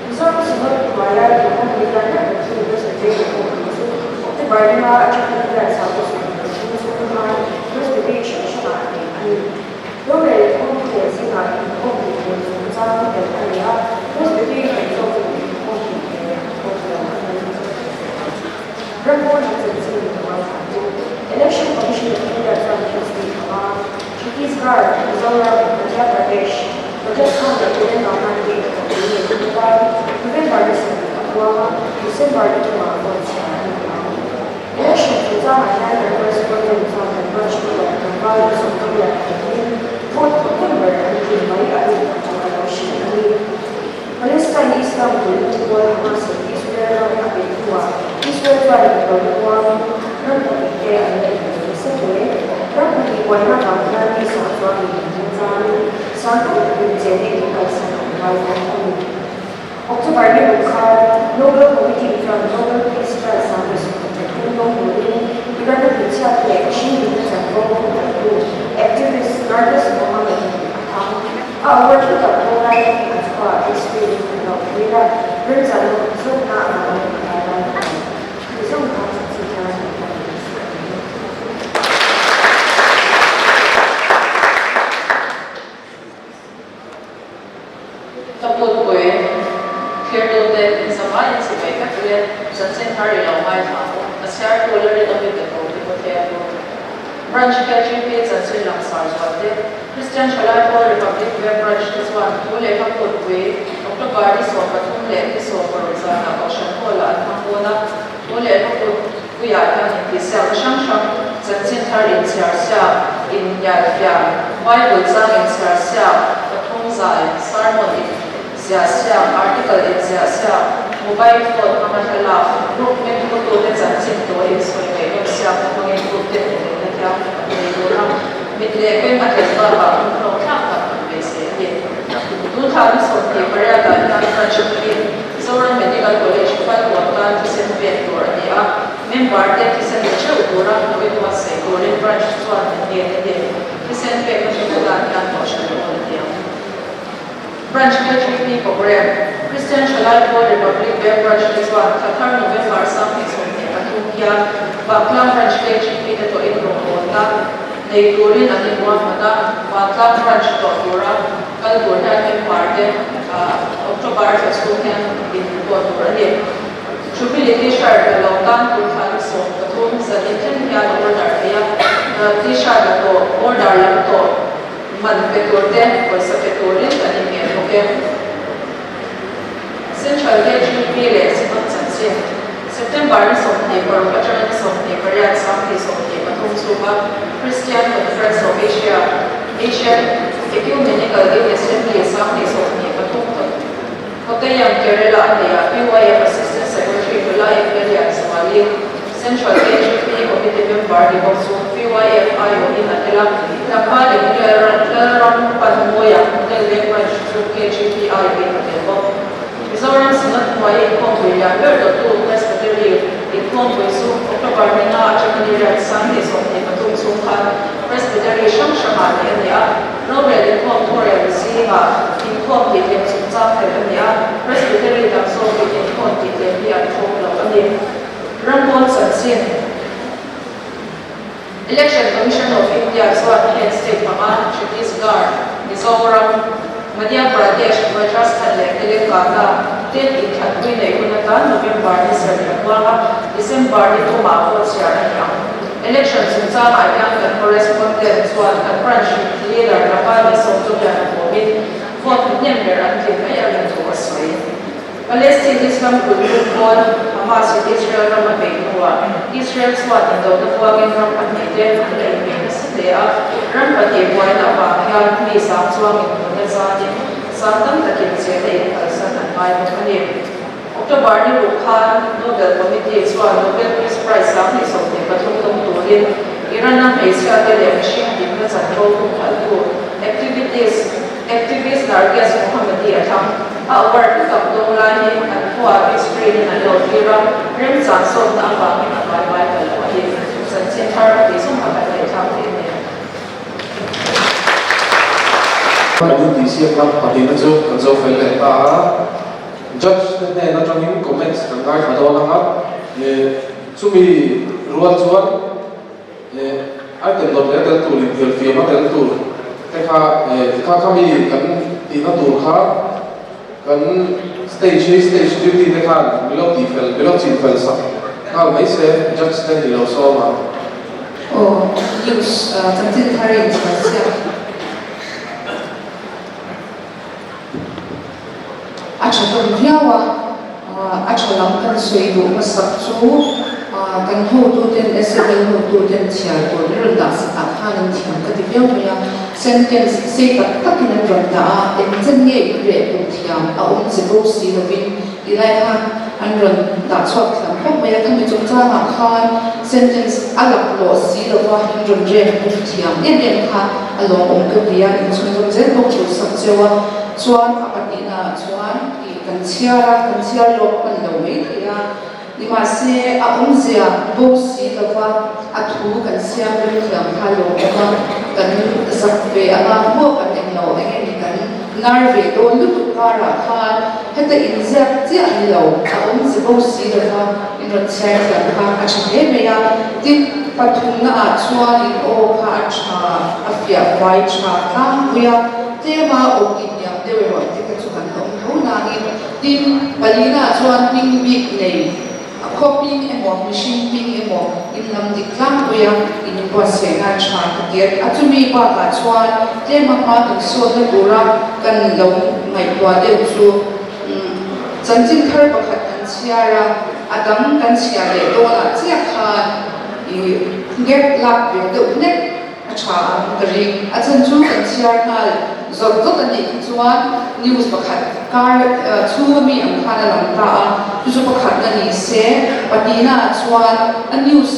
Mizoram Synod hnuaia inkhawm lian ber ber chu Presbyterian Inkhawmpui chu October ringa atanga Riat 33 chhung khan Presbytery hrang hrangah neih a ni. Rorel inkhawm thu leh zingah inkhawm tih tur chungchang tel a ni a, Presbytery theih zawkin inkhawm tih tur an thawk lo a ni. Rampawn chanchin hnuai chu Election Commission of India chuan Tuesday anga Chhattisgarh, Mizoram, Madhya Pradesh, Rajasthan leh Telangana te inthawhpui nei thung a, November ni 7 a puang a, December ni thumah vote chhiar a ni ang. Election chungchangah hian kan correspondent chuan kan branch leader tlangval Sawmthawlian thawkin vote thawhnem ber an tlin mai a rin thu a lo hrilh a ni. Palestine Islam tuihna pawl Hamas in Israel ram a beih hnuah Israel chuan indona huangin ram pahnihte an la inbei nasa hle. Ram pahnih buaina vang hian mi sang chuangin an hmang zangin sang tam takin chena in kalsan an ngai bawk a ni. October ni ruk khan Nobel Committee chuan Nobel Peace Prize 23 dawng turin Iran-a hmeichhiate leh mihring nunna chanvo humhalhtu activist Narges Mohammadi a thang. A award thu tak pawh lai hi a chhuah x-ray in an lo thlir a, remchan lo zawkna a lo awm a lai a ni. Chu zawng kha chu chi thar a ni ta ni chu a ni. Ka putpui thirtute inzavaiin chibai vek ule, chanchin thar i lo ngaithla ang u, a chhiartu la rinawmin ka tho Timothea chu. Branch KGP chanchin langsar zual te, Kristian Thalai Pawl Republic Veng Branch te chuan thu lehkha kutpui October ni 13 leh ni 16 zanah Kohhran Hall-ah an hmang dawn a, thu lehkha kutpuiah hian intihsiakna hrang hrang, chanchin thar inchhiar siak, inhnial fiam, Bible chang inchhiar siak, pathum zai, sermon inziah siak, article inziah siak, mobile phone hmanga thlalak, group hming putute chanchin tawi insawi ngaihnawm siakna hmangin group te inremna thianghlim an nei dawn a. Mit leh beng a tel bakah hun hlawk thlak tak an beisei a ni. Tun thla ni 28 ah hian Branch hmangin Zoram Medical College Falkawn tan thisen pek tur a ni a, member te thisen pe theuh tura lo inbuatsaih turin Branch chuan an ngen a ni. Thisen pekna hmun atan hian kohhran pawn a ni ang. Branch KGP Programme, Christian Thalai Pawl Republic Veng Branch te chuan thla thar November 23 hian Vantlang Branch KGP te tawhin rawngbawlna nei turin an inruahman a, Vantlang Branch tlawh tura kal tur hian member te October thla chhung hian in report tur a ni. Jubilee T-shirt la lo tan tur thla ni 13 zanin thleng hian a order thei a, T-shirt la tawh order lam tawh Man pe tur te, pawisa pe turin kan inngen bawk e. Central KGP leh Synod chanchin. September ni 26 atanga ni 28 2023 chhunga Christian Conference of Asia, Asian Ecumenical Youth Assembly 2023 Kottayam, Kerala a neihah PYF Assistant Secretary nula Evgenia Zuali, Central KGP Committee member ni bawk chu PYF aiawhin a tel a, tlangval Emmanuel Lalrampanmawia Hotel Leng Branch chu KGP aiawhin a tel bawk. Mizoram Synod hnuaia inkhawmpui lian ber dawttu Presbytery inkhawmpui chu October ni nga atanga ni riat 2023 chhung khan Presbytery hrang hrangah neih a ni a. Rorel inkhawm thawrel zingah inkhawm tihtlem chungchang fel a ni a, Presbytery dang zawkin inkhawm tihtlem hi an thlawp lo a ni. Rambawn chanchin Election Commission of India chuan heng state panga, Chhattisgarh, Mizoram, Madhya Pradesh, Rajasthan leh Telangana ten inthatpui neih hun atan November ni sarih a puang a, December ni tumah vote chhiar a ni ang. Election chungchangah hian kan correspondent chuan kan branch leader laka ni Sawmtawlian a kawmin vote hnem ber an tlin mai a rin thu a sawi. Palestine Islam kulhbuk pawn Hamas in Israel ram a beih hnuah Israel chuan indona huangin ram pahnihte an la inbeih nasa hle a, ram pahnih buaina avang hian mi sang chuangin hmunna zanin sang tam takin chenna in kalsan an ngai bawk a ni. October ni ruk khan Nobel Committee chuan Nobel Peace Prize 2023 dawng turin Iran-a hmeichhiate leh mihring dikna chanvo humhalhtu activist activist Narges Mohammadi a thlang. A award hlu tak dawng lai hi an khuaah big screen in an lo thlir a, remchang sawtna avangin a vai vai ta lo a ni. Chanchin thar a tih zawng kha kan ngaihthlak theih a ni. Kan intihsiakna pahnihna chu kan zo fel leh ta a, judge te hnen atangin comments kan ngaithla dawn ang a, chumi rual chuan Item dawt leh a tel tur inhnialfiam a tel tur te kha tikha kha mi kan tihna tur kha kan stage hi stage duty te khan mi lo tihfel mi lo chinfel sak nghal mai se judge te ni lo sawm ang. Aw news chanchin thar in chhiar chhiat. A tha hlawm viau a, a tha lam kan sawi duh hmasak chu kan hotuten SML hotuten chhiar tur an rawn dah sakah khan an thiam ka ti viau mai a, sentence sei tak takin an rawn dah a, engchen nge in reh tur thiam a awm che bo si lovin ti lai khan an rawn dah chhuak thiam khawp mai a, khami chungchangah khan sentence a laklawh si lova in rawn rem bum thiam em em kha a lawmawm ka ti a, inchhunzawm zel bawk tur sak cheu a, chuan a pahnihnaah chuan ih kan chhiar a, kan chhiar lawk hman lo mai thei a, nimahse a awmzia bo si lova a thu kan siam rem thiam kha a lawmawm a, kan zak ve anga maw kan englo eng nge ni kan nar ve dawn lutuk karah khan heta inziak chiah ni lo a awmze bo si lova in rawn chhiar thiam kha a tha hle mai a, tin pathumna ah chuan in aw kha a tha a fiah fai tha tlangpui a, tlema aw ki hniam deuh erawh te kha chu kan awm tho nangin tin palina ah chuan hming bik nei a khaw hming emaw mihring hming emaw in lam dik tlangpui a in buatsaihna a tha ka ti a, a chumi bakah chuan tlema hma kan sawnna tura kan lo ngaihtuah deuh chu. Chanchin thar pakhat kan chhiar a, a dang kan chhiar leh dawnah chiah khan i gap lak ve deuh hlek a tha ang ka ring. A chhan chu kan chhiar nghal zawt zawt a nih khi chuan news pakhat kar chhunga mi ang khan a lang ta a, chu chu pakhatna ni se, pahnihna ah chuan a news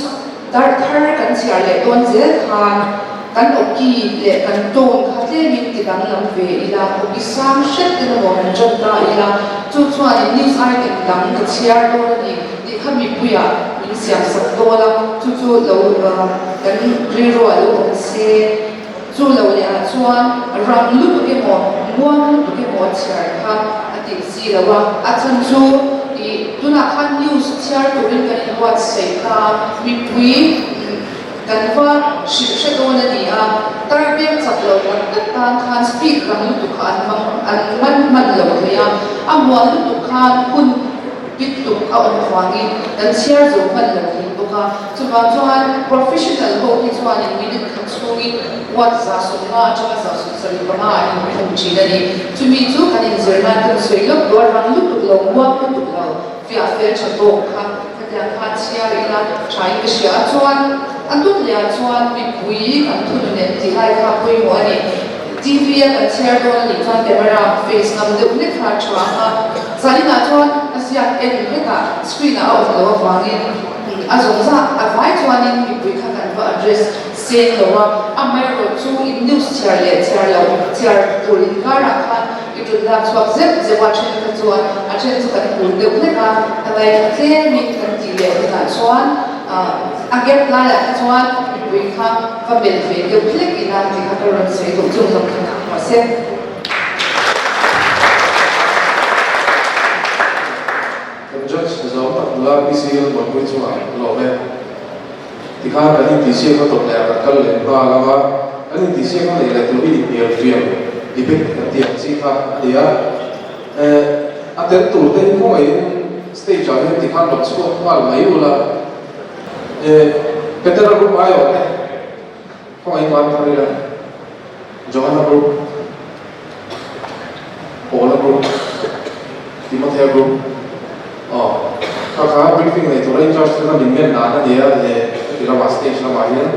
Darh thar kan chhiar leh dawn zel khan kan awki leh kan tone kha tlemin ti danglam ve ila, awki sang hret te emaw han ṭan ta ila, chu chuanin news item dang ka chhiar dawn a ni tih kha mipuiah min siamsak dawn a, chu chu lo kan rilruah lo awm se. Chu lo leh ah chuan rang lutuk emaw muang lutuk emaw a chhiar kha a tih chi lo a, a chhan chu ih tunah khan news chhiar turin kan inbuatsaih kha mipui kan va hrilh hre dawn a ni a, tar beng chak lo tak tak tan khan speed rang lutuk kha an hmang an man hman lo thei a, a muan lutuk khan hun bit tuk a awm avangin kan chhiar zo hman lo thei bawk a. Chuvang chuan professional ho hi chuanin minute khat chhungin watt 150 atanga 175 an inkhung thin a ni. Chumi chu kan inzir nan kan sawi lawk duh a, rang lutuk lo, muang lutuk lo, fiah fel tha tawk kha. Khatiang kha chhiar ila tha in ka hria a, chuan a dut leh ah chuan mipui kan thunun em tih lai kha pawimawh a ni. TV a kan chhiar dawn a nih chuan camera face ngam deuh hlek kha a tha ang a, zaninah chuan a ziak en hetah screen ah a awm loh avangin a zawng zah a vai chuanin mipui kha kan va address seng lo a, amaherawh chu in news chhiar leh chhiar loh chhiar tur inkarah khan I ṭut lak chhuak zeuh zeuh a, then kha chuan a then chu kan hur deuh hlek a, ka ngaithla tlemin kan tih leh hunah chuan a gap laiah kha chuan mipui kha va melh ve deuh hlek ila tih kha ka rawn sawi duh chung zawng kha ka hmu se. Kan judge zawng tak nula PC Lalmuanpuii chungah lawm e. Tikhan kan intihsiak na tawp leh ah kan kal leh nghal ang a, kan intihsiak na neih leh tur hi inhnial fiam, debate kan tih ang chi kha a ni a. Eh, a tel tur te hi khawngaih in stage ah hian tikhan rawn chhuak nghal mai ula. Eh, Petera group aiawh te khawngaih in van thar ila, Johana group, Paula group, Timothea group, aw kha kha briefing nei tura in charge te kha min ngen dan a nia he heti lamah stage lamah hian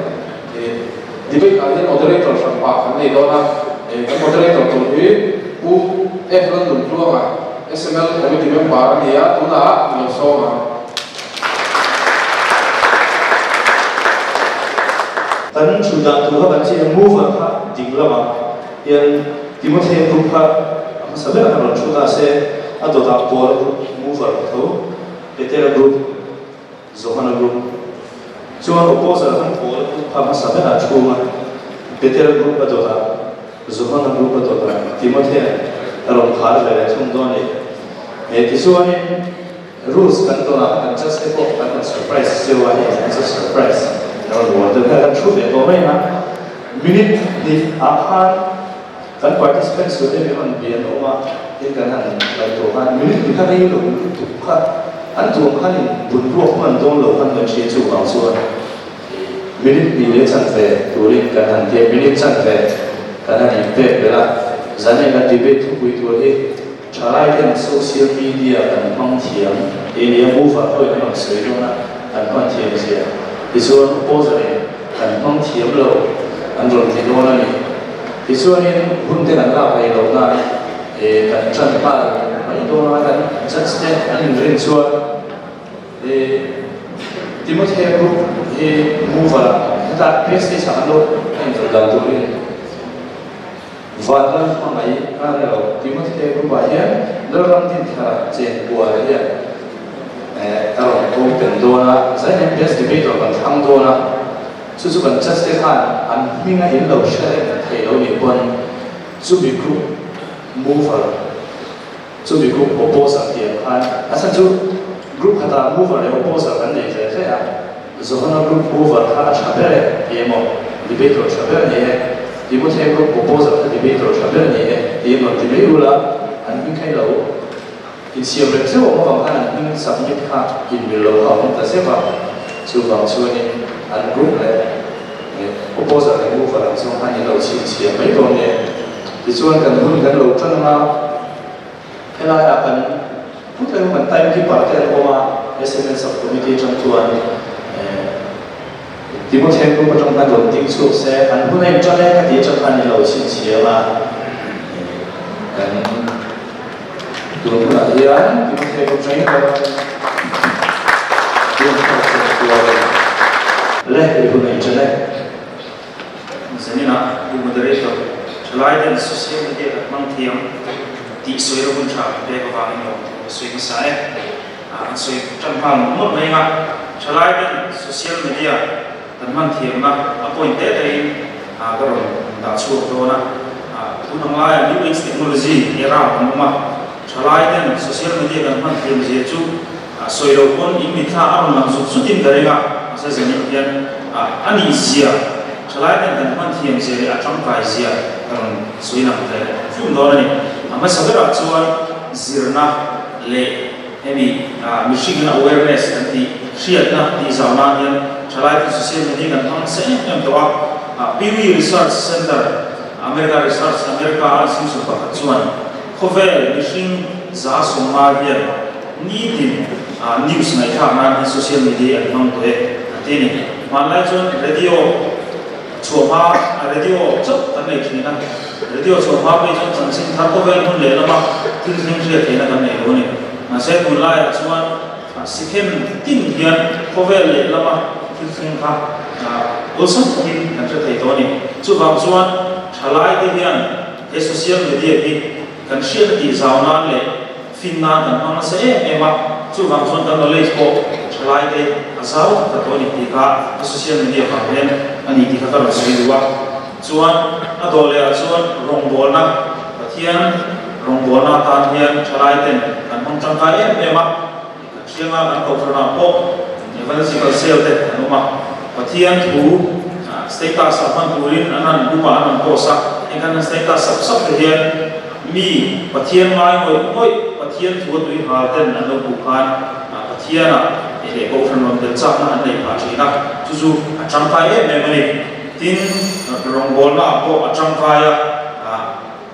eh debate ah hian moderator hran pah kan nei dawn a, eh kan moderator tur hi Pu F Lalnuntluanga SML committee member a ni a, tunah i lo sawm ang. Kan chhut dan tur kha kan chiah a, mover kha ding lamah hian Timothea group kha a hmasa berah khan rawn thu ta se, a dawtah Paula group mover tho, Petera group, Johana group. Chuan opposer khan Paula group kha hmasa berah thung a, Petera group a dawtah, Johana group a dawtah Timothea a rawn khar ve leh thung dawn a ni. Tichuanin. Rules kan tawn ah kan judge te pawh kan rawn surprise zeuh a, hei an chu surprise kan rawn bual deuh hian kan thu ve tawh mai a, minute hnih ah khan kan participants tur te min rawn bia an awm a, tin kan han ngaihtuah khan minute hnih kha rei lo lutuk kha an tuam khan in bun ruak hman dawn lo khan kan hria chuvang chuan minute hnih leh chanve turin kan han tia, minute chanve kan han inpek belh a, zanin kan debate thupui tur hi. Thalai ten social media kan hmang thiam e nia mover pawhin an rawn sawi dawn a, kan hman thiam zia. Tichuan opposer in kan hmang thiam lo an rawn ti dawn a ni. Tichuanin hun te kan lak rei loh nan e kan tan nghal mai dawn a, kan judge te an inrin chuan e Timothea group hi mover ah hetah PSH ah an lo a inrawlh dan turin. Vanram hmangaih a ni lo. Timothea group-ah hian Lalram Dinthara Chenkuala hian a rawn open dawn a, zain best debater kan thlang dawn a, chu chu kan judge te khan an hminga in lo hre reng thei lo nih pawn chumi group mover, chumi group opposer tih ang khan a chhan chu group khatah mover leh opposer kan nei ve ve a, Johana group mover kha a tha ber e tih emaw, debater tha ber a ni e, Timothea group opposer kha debater tha ber a ni e tih emaw ti mai ula, an hming kha i lo insiam rem zeuh awm avang khan an hming submit kha inmil lo kha a awm ta zeuh a, chuvang chuanin an group leh opposer leh mover ang zawng khan in lo chhinchhiah mai dawn e. Tichuan kan hun kan lo tan anga helaiah kan. Huteng kan time keeper te an awm a, SML sub committee atang chuan Timothea group atang khan rawn ding chhuak se, an hun a intan e ka tih atang khan in lo chhinchhiam a, kan tun hunah hian Timothea group atangin rawn ding chhuak se chuan le i hun a intan e. Zaninah Pu Moderator, thalai ten social media kan hmang thiam tih sawi ro hun tha min pek avangin lawm thu ka sawi hmasa e. An sawi tan nghal mawlh mawlh mai anga thalai ten social media kan hman thiamna a point te te in ka rawn dah chhuak dawn a. Tun ang laia new age technology era kan awm a, thalai ten social media kan hman thiam zia chu Sawi lo pawn in mitthla a rawn lang zut zutin ka ring a, mahse zanin hian a nih zia, thalai ten kan hman thiam zia leh a tangkai zia ka rawn sawi lang ve fum dawn a ni. A hmasa berah chuan zirna leh hemi mihringin awareness kan tih hriatna tih zau nan hian thalai ten social media kan hmang nasa em em tawh a. Pew Research Center, America Research, America a institution pakhat chuan khawvel mihring 150 hian Nitin News ngaihthlak nan hian social media an hmang tawh e an ti a ni. Hmanlai chuan radio chhuah hma radio chauh kan nei thin a, radio chhuah hma phei chuan chanchin thar khawvel hmun leh lama thil thleng hriat theihna kan nei lo a ni. Mahse tunlaiah chuan Sikhem tin hian khawvel leh lama thil thleng kha awlsam takin kan hre thei tawh a ni. Chuvang chuan thalaite hian he social media hi kan hriatna tih zau nan leh fin nan kan hmang nasa em em a, chuvang chuan kan knowledge pawh thalaite a zau tak ta tawh a ni tih kha a social media vang hian a ni tih kha ka rawn sawi duh a. Chuan a dawh leh ah chuan rawngbawlna, Pathian rawngbawlna atan hian thalai ten kan hmang tangkai em em a, kan hrianga kan kohhran ah pawh evangelical cell te an awm a, Pathian thu status ah hman turin an han group ah an han post a, heng khan an status sap sap te hian mi Pathian ngai ngawih ngawih Pathian thu a tui hal ten an lo hmuh khan Pathian ah leh kohhran rawn tel chakna an nei phah thin a, chu chu a tangkai em em a ni. Tin, rawngbawlna ah pawh a tangkai a,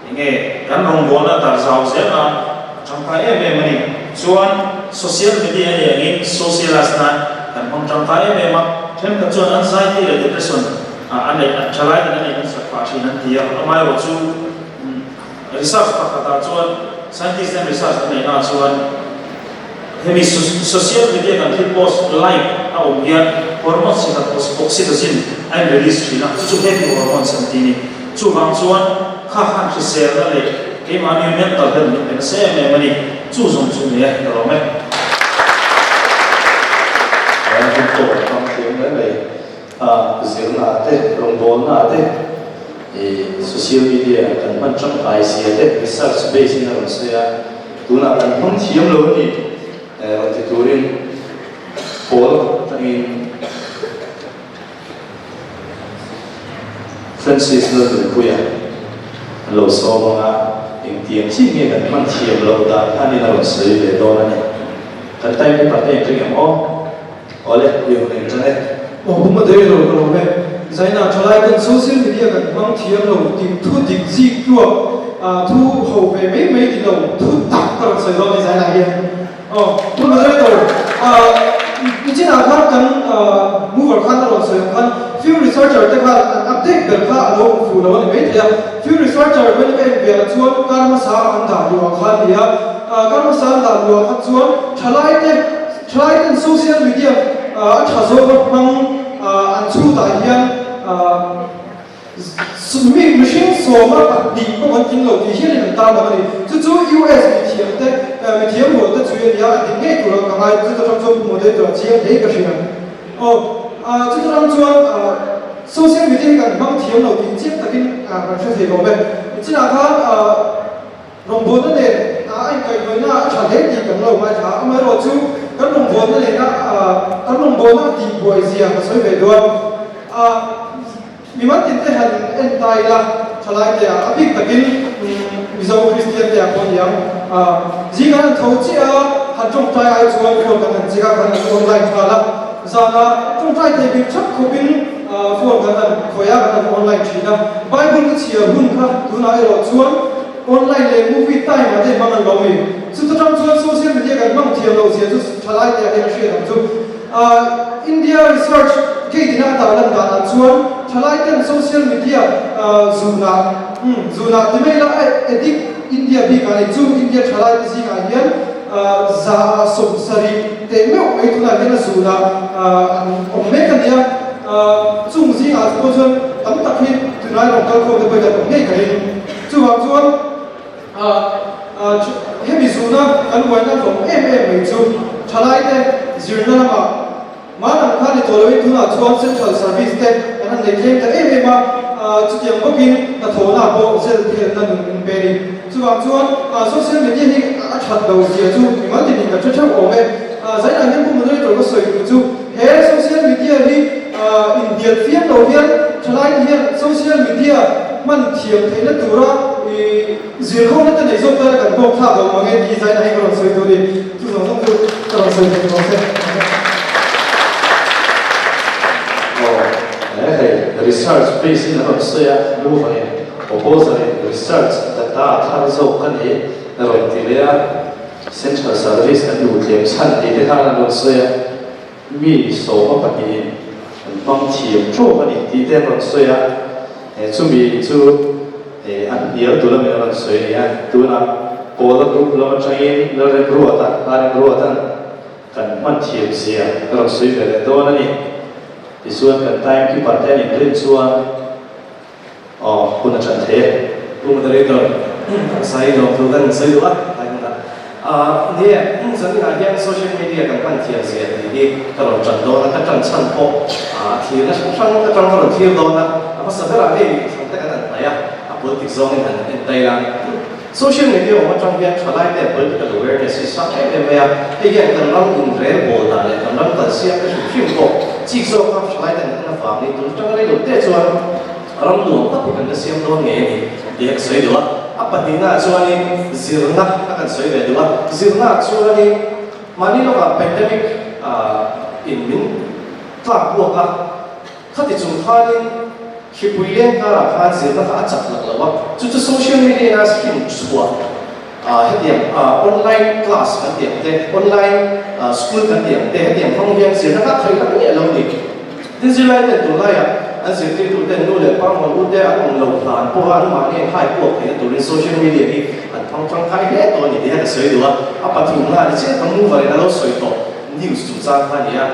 enge kan rawngbawlna dar zau zel nan a tangkai em em a ni. Chuan social media a nih angin socialise nan kan hmang tangkai em em a, thenkhat chuan anxiety leh depression a neih thalai ten a neih nasat phah thin an ti a, amaherawh chu research pakhat ah chuan scientist ten research an neih na chuan Hemi social media kan thil post like a awm hian hormones chi khat oxytocin a in release thin a, chu chu happy hormones an ti ni. Chuvang chuan kha khan hriselna leh keimahni mental health min pe nasa em em a ni. Chu zawng chu ni e, ka lawm e. He hun pawh kan hmang thiam hle mai. Zirna ah te, rawngbawlna ah te, social media kan hman tangkai zia te research base in a rawn sawi a. Tunah kan hmang thiam lo a ni rawn ti turin pawl atangin Francis Lalnunpuia an lo sawm ang a, engtiang chiah nge kan hman thiam loh dan kha nin a rawn sawi ve dawn a ni. Kan time paper te engring em aw? Awle, i hun eng tan e. Aw pu Madei lo ka lo e. Zaina thalai ten social media kan hmang thiam lo dik thu dik zik tluak thu ho ve mai mai ni lo thu tak ka rawn sawi dawn ni Zaina hian. Aw pu Moderator nichinah khan kan mover khan a rawn sawi ang khan few researcher te khan an update ber kha a lo awm fuh lo a ni maithei a. Few researcher vawin ka en ve ah chuan kar hmasa an dah luh ah khan ni a, kar hmasa an dah luh ah kha chuan thalai te Thalai ten social media a tha zawka hmang an chhutah hian mi mihring sawma pahnih pawh an tling lo tih hialin an tarlang a ni. Chu chu US mithiam te mithiam rual te chui a nia, a dik ngei tur a ka ngai. Chuta tang chuan Pu Moderator a chiang hle ka hria. Aw chuta tang chuan social media hi kan hmang thiam lo tih chiang takin kan hre thei lawm e. Chinah khan Rawngbawlna nen a inkaihhnawihna a tha hle tih kan lo ngaithla a, amaherawhchu kan rawngbawlna nena kan rawngbawlna a tihbuai zia ka sawi ve duh a. Mimal tinte han en ta ila thalai te ah a bik takin Mizo Kristian te ah pawh ni ang, zing an han tho chiah a, han tawngtai ai chuan phone kan han check a, kan han online nghal a, zanah tawngtai thei bik thap khawpin phone kan han khawih a, kan han online thin a. Bible ka chhiar hun kha tunah erawh chuan Online leh movie time ah te hmang an lo mi. Chuta tang chuan social media kan hmang thiam lo zia chu thalai te ah hian a hriat ang chu. India research gate ina a tar lan dan ah chuan thalai ten social media zunah zunah ti mai ila addict India bik ah nei chu India thalai te zingah hian 70% teh meuh mai tunah hian a zunah an awm mek a nia. Chung zingah pawh chuan tam tak hi tunlai rawn kal khawm te pawhin an awm ngei ka ring. Chuvang chuan hemi zuna kan uaina hlawm em em mai chu thalaite zirna lamah mahni kha ni tawh loin tunah chuan central service te kan han nei tlem ta em em a, chutiang bawkin hnathawhna pawh zel phelna nun min pe a ni. Chuvang chuan social media hi a that lo zia chu mimal tinin kan hre theuh awm e. Zainah hian Pu Moderator ka sawi duh chu he social media hi inhnial fiam lo hian thalaite hian social media hman thiam theihna tura zir khawmna te nei zawk tana kan bawk thlak lo mang e tih zainah hi ka rawn sawi duh a ni. Chu zawng zawng chu ka rawn sawi thei tawh se. Aw, hei research base in a rawn sawi a, mover in proposal in research data a thar zawk a ni a rawn ti leh a. Central Service kan luh tlem chhan tih te khan an rawn sawi a, mi sawma pahnihin an hmang thiam tawk a ni tih te an rawn sawi a, chumi chu an hnial tur a min rawn sawi a ni a, tunah Pawla Group lam atangin Lalremruata, Lalremruata'n kan hman thiam zia a rawn sawi ve leh dawn a ni. Tichuan kan time keeper te an inrin chuan Aw, hun a ṭan thei e. Pu Moderator, kan sai lawm thu kan sawi duh a, tlai hmunah. Aaa, ni e, zaninah hian social media kan hman thiam zia tih hi ka rawn ṭan dawn a, ka ṭan chhan pawh a thlirna hrang hrang aṭang ka rawn thlir dawn a, a hmasa berah hei thlan te kan han hnaih a, a politic zawngin han en ta ila. Social media awm aṭang hian ṭhalaite political awareness hi sang em em mai a, hei hian kan ram inrel bawl dan leh kan ram kalsiam te hrim hrim pawh chik zawka ṭhalaite an en avangin tun aṭanga rei lo te chuan ram nuam tak hi kan la siam dawn ngei a ni tih a ka sawi duh a. A pahnihnaah chuanin zirna a kan sawi ve duh a, zirnaah chuanin mahni lawkah pandemic in min tlak buak a, Khati chung khanin hripui leng karah khan zirna kha a chak lak lo a, chu chu social media ina hrim chhuah hetiang online class kan tih ang te, online school kan tih ang te, hetiang hmang hian zirna kha a thei lak nge lo ni. Tin zirlai ten tunlaiah an zirtirtu ten nu leh pa mawn u te an awm lo hlan pawha an mahni an hai puak theihna turin social media hi an hmang tangkai hle tawh a ni tih hian a sawi duh a, a pathumna a ni chiah ka mover in a lo sawi tawh. News chungchang kha a ni a,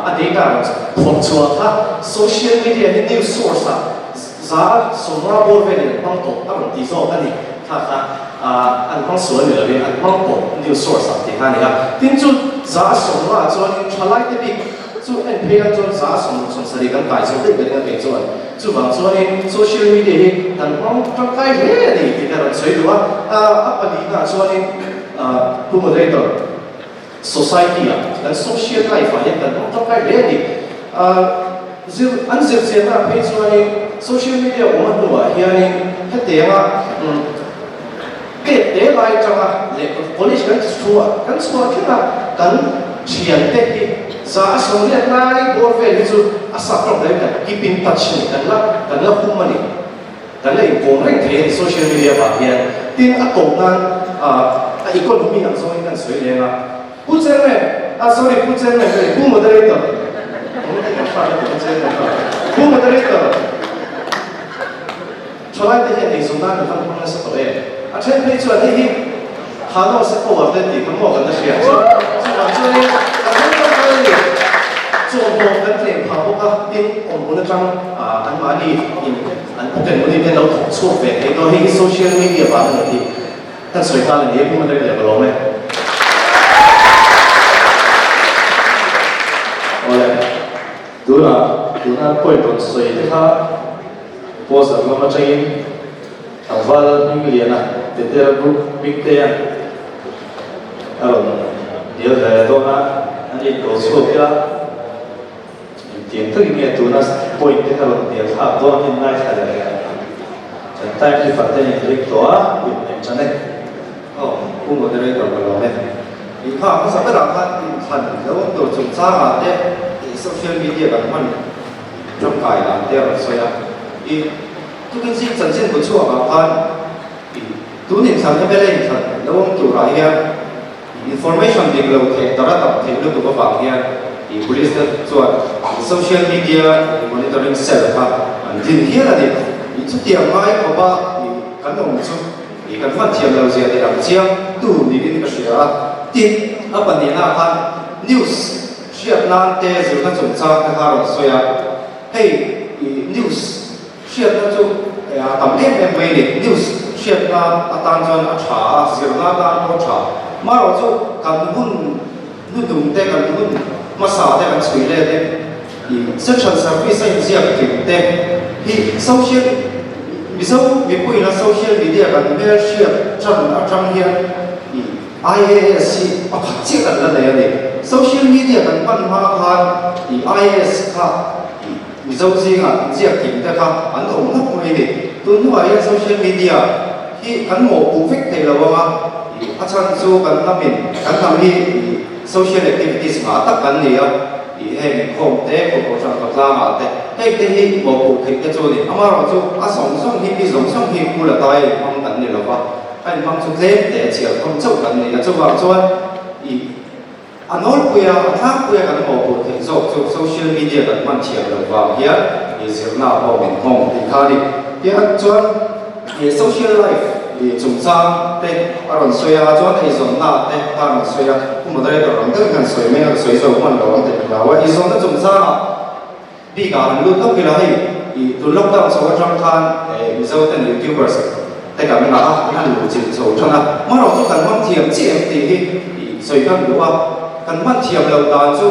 a data rawn phawrh chhuah kha social media hi news source ah 150 bawr velin an hmang tawh a rawn ti zawk a ni. Kha kha an hmang sual ni lovin an hmang tawh news source ah tih kha a ni a. Tin chu 150 chuanin thalai te bik chu en phei ang chuan 170 kan kai zawk daih ka ring a kei chuan. Chuvang chuanin social media hi kan hmang tangkai hle a ni tih ka rawn sawi duh a. A pahnihnaah chuanin Pu Moderator, Society ah kan social life ah hian kan hmang tangkai hle a ni. Zir an zir chianna ah phei chuanin social media awm a hnuah hianin hetianga pek te lai atanga leh college kan chhuah kan chhuah thleng a kan thiante hi 180 lai bawr vel hi chu a sap tawk daih kan keep in touch a ni kan la kan la hum a ni. Kan la inkawm reng thei a ni social media vang hian. Tin, a tawp nan a economy ang zawngin kan sawi leng a. Pu Chairman, ah sorry Pu Chairman ka ni, Pu Moderator, awm kan hrat a ti Pu Chairman kha. Pu Moderator, thalai te hian eizawn nan an van hmang nasa tawh em? A then phei chuan hei hi Thanos a power te tih kha maw kan la hria chu. Chuvang chuanin kan hmang tangkai a ni. Chawmhlawm kan tlem phah bawk a, tin awmhmun atang anmahni in an pocket money te an lo thawk chhuak ve thei tawh. Hei hi social media vang a ni tih kan sawi nghal a ni e, Pu Madrid leh ka lawm e. Awle, tunah tuna point rawn sawi te kha poster lam atangin Tlangval Hmingliana Petera Group Hmingtea a rawn hnial ve dawn a, an inko chhuak ila engtiang takin nge tuna point te kha rawn hnial thlak dawn in ngaithla leh reng ang. Kan time keeper te an inring tawh a, in ṭan e. Aw, Pu Moderator ka lawm e. Inkhak hmasa berah khan inthlan lo awm tur chungchangah te social media kan hman tangkai dan te a rawn sawi a. I. Tukin zing chanchin bu chhuakah khan tun inthlan MLA inthlan lo awm turah hian information dik lo theih dar a tam theih lutuk avang hian police te chuan social media monitoring cell kha an din hial a ni. Chutiang ngai khawpa kan awm chu kan hman thiam lo zia ti lang chiang tu niin ka hria a. Tin, a pahnihna khan news hriat nan te zirna chungchang te kha a rawn sawi a, hei news Hriatna chu a tam em em mai a ni. News hriatna atan chuan a tha a, zirna atan pawh a tha. Marawh chu kan hun hnuhnung te, kan hun hmasa te kan chhui let in i Central Service a inziak tling te hi social Mizo mipuiin a social media kan hmel hriat tan atang hian i IAS hi pakhat chiah kan la nei a ni. Social media kan hman hma khan i IAS kha i Mizo zingah inziak kim te kha an awm nawk mai a ni. Tun hnuah hian social media hi kan mawhpuh vek thei lo ang a, a chhan chu kan hnamin kan hnam hi social activities ngah tak kan ni a, heng inkhawm te, kawhkawhhran khawtlangah te, heng te hi mawhpuh theih te chu a ni. Amaherawhchu a zawng zawng hi mi zawng zawng hi kul a tai a inhmang kan ni lo va. A inhmang chu tlem te chhiar khawm chauh kan ni a, chuvang chuan i a nawlpui a, a tlangpui a kan mawhphurh theih zawk chu social media kan hman thiam loh vang hian i zirna pawh min nghawng tih kha a ni. Tiang chuan i social life i chungchang te a rawn sawi a, chuan eizawnna te kha a rawn sawi a, pu moderator ang deuhin han sawi mai a, ka sawi zo hman lo ang tih ka hlau a, eizawnna chungchangah Bik ah han lut lawk ila hei i tun lockdown chho atang khan Mizo ten youtubers te kan ngah a an han luh chilh chho than a, hmarawh chu kan hmang thiam chiah em tih hi i sawi kan duh a, kan hman thiam loh dan chu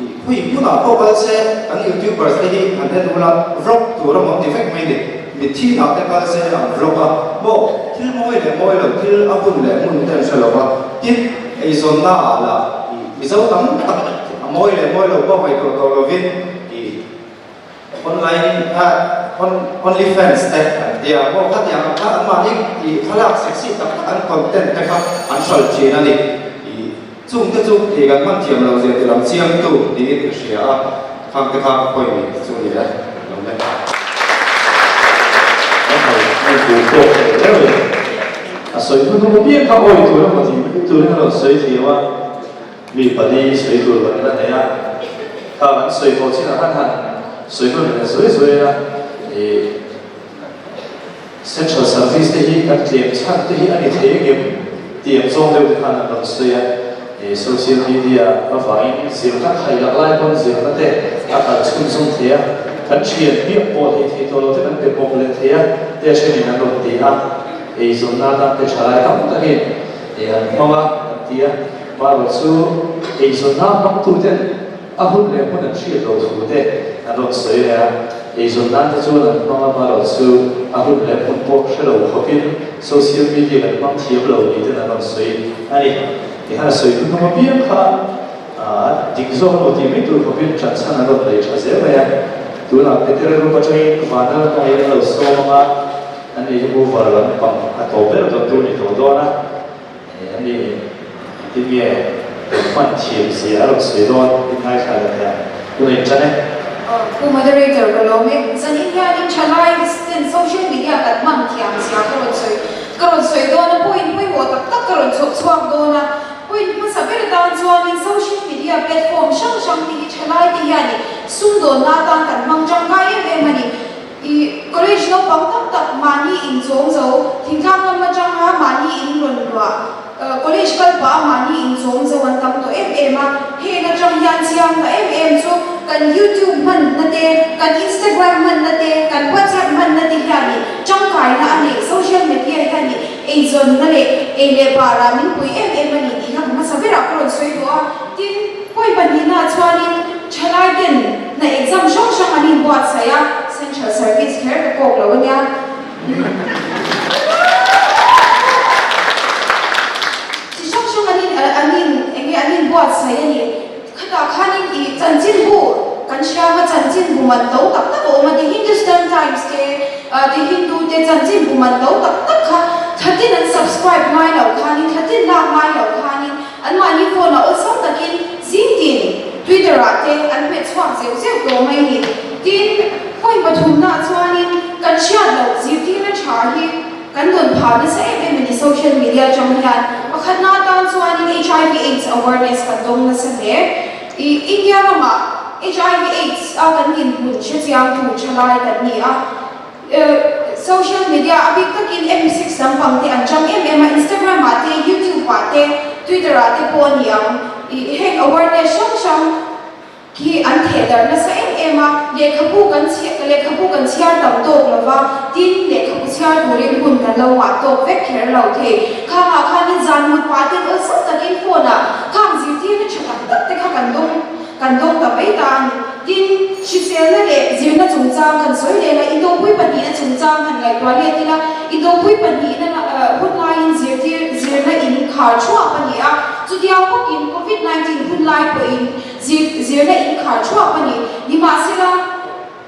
i khawi hmunah pawh kal se kan youtubers te hi han en ula vlog tur a mawm ti vek mai ni, mitthi hnah te kal se an vlog a, maw thil mawi leh mawi lo thil a hun leh hmun te an hre lo va, tin eizawnna ah lah i Mizo tam tak a mawi leh mawi lo pawh ngaihtuah tawh lovin i online a only fans te an tia maw khatiang ang kha anmahni i thlalak sexy tak tak an content te kha an hral thin a ni. I chung te chu i kan hman thiam lo zia ti lam chiang tu niin ka hria a, khang te kha ka khawi mai te chu a ni e, lo le. Hei tur pawh thei reuh e. A sawi hnu hnung apiang kha awi tur emaw tih mai turin a rawn sawi thiam a, mi pali sawi tur kan la nei a, kha kan sawi tawh chinah khan han sawi hnu leh zuai zuai a, ih Central Service te hi kan tlem chhan te hi a ni thei engem tih ang zawng deuh te khan an rawn sawi a, ih social media avangin zirna khailak lai pawn zirna te a kal chhunzawm thei a, kan thian biak pawh thei thei tawh lo te kan pe bawk leh thei a, te a thenin an rawn ti a. Eizawnna atan te tha lai tam takin ei an hmang a, an ti a. Marawh chu eizawnna hmangtuten a hun leh hmun an hriat loh thu te an rawn sawi leh a. Eizawn nan te chuan an hmang a, marawh chu a hun leh hmun pawh hre lo khawpin social media kan hmang thiam lo ni ten an rawn sawi a ni. Tikhan a sawi hnu hnung apiang kha a dik zawk emaw tih mai tur khawpin ṭanchhan an rawn nei ṭha zel mai a. Tunah Petera rup aṭangin Vanal hmangin an lo sawm ang a. An ni hi mover lam pang a to ber dawn tur ni tawh dawn a, an ni engtin nge kan hman thiam zia a rawn sawi dawn in ngaithla leh thei ang. Tuna in ṭan e. Pu Moderator ka lawm e. Zanin hianin thalai ten social media kan hman thiam zia ka rawn sawi ka rawn sawi dawn a, point pawimawh tak tak ka rawn chhawp chhuak dawn a. Point hmasa ber atan chuanin social media platform hrang hrang te hi thalai te hianin sumdawnna atan kan hmang tangkai em em a ni. I college naupang tak tak mahni in chawm zo, thingtlang lam atanga mahni in rawn luah, college kal pah a mahni in chawm zo an tam tawh em em a, heng atang hian chiang ta em em chu kan youtube hmanna te, kan instagram hmanna te, kan whatsapp hmanna te hian i tangkaina a neih, social media hian i eizawnna leh ei leh barah min pui em em a ni tih kha ka hmasa berah ka rawn sawi duh a, tin pawi pahnihnaah chuanin thalai ten Hna exam hrang hrang an inbuatsaih a, Central Service kher ka kawk lo ania. Chi hrang hrang an in an in enge an inbuatsaih a ni. Khatah khanin i chanchinbu kan hriam a, chanchinbu man to tak tak a awm a, The Hindustan Times te, The Hindu te chanchinbu man to tak tak kha thlatin an subscribe ngai loh khanin, thlatin lak ngai loh khanin anmahni phone ah awlsam takin zingtin Twitter ah te an hmet chhuak zeuh zeuh tawh mai ni. Tin, point pathumna chuanin kan hriat loh zirtirna tha hi kan dawn phah nasa em em a ni social media atang hian. Pakhatna atan chuanin hiv aids awareness kan dawng nasa hle. I India ramah hiv aids a kan dinhmun hrechiang tu thalai kan ni a. Social media a bik takin M6 lampang te an chang em em a, Instagram ah te, YouTube ah te, Twitter ah te pawh a ni ang. Ih heng awareness hrang hrang khi an theh darh nasa em em a, lehkhabu kan lehkhabu kan chhiar tam tawk lo va, tin lehkhabu chhiar turin hun kan lo ngah tawk vek kher lo thei. Khangah khanin zan mut pah ten awlsam takin phone ah khang zirtirna tha tak tak te kha kan dawng. Kan dawng ta mai ta a ni. Tin, hriselna leh zirna chungchang kan sawi leh la, indopui pahnihna chungchang han ngaihtuah let ila, indopui pahnihna hun laiin zirtir zirna in khar thuap a ni a, chutiang bawkin Covid 19 hun lai pawhin zir zirna in khar thuap a ni. Nimahsela,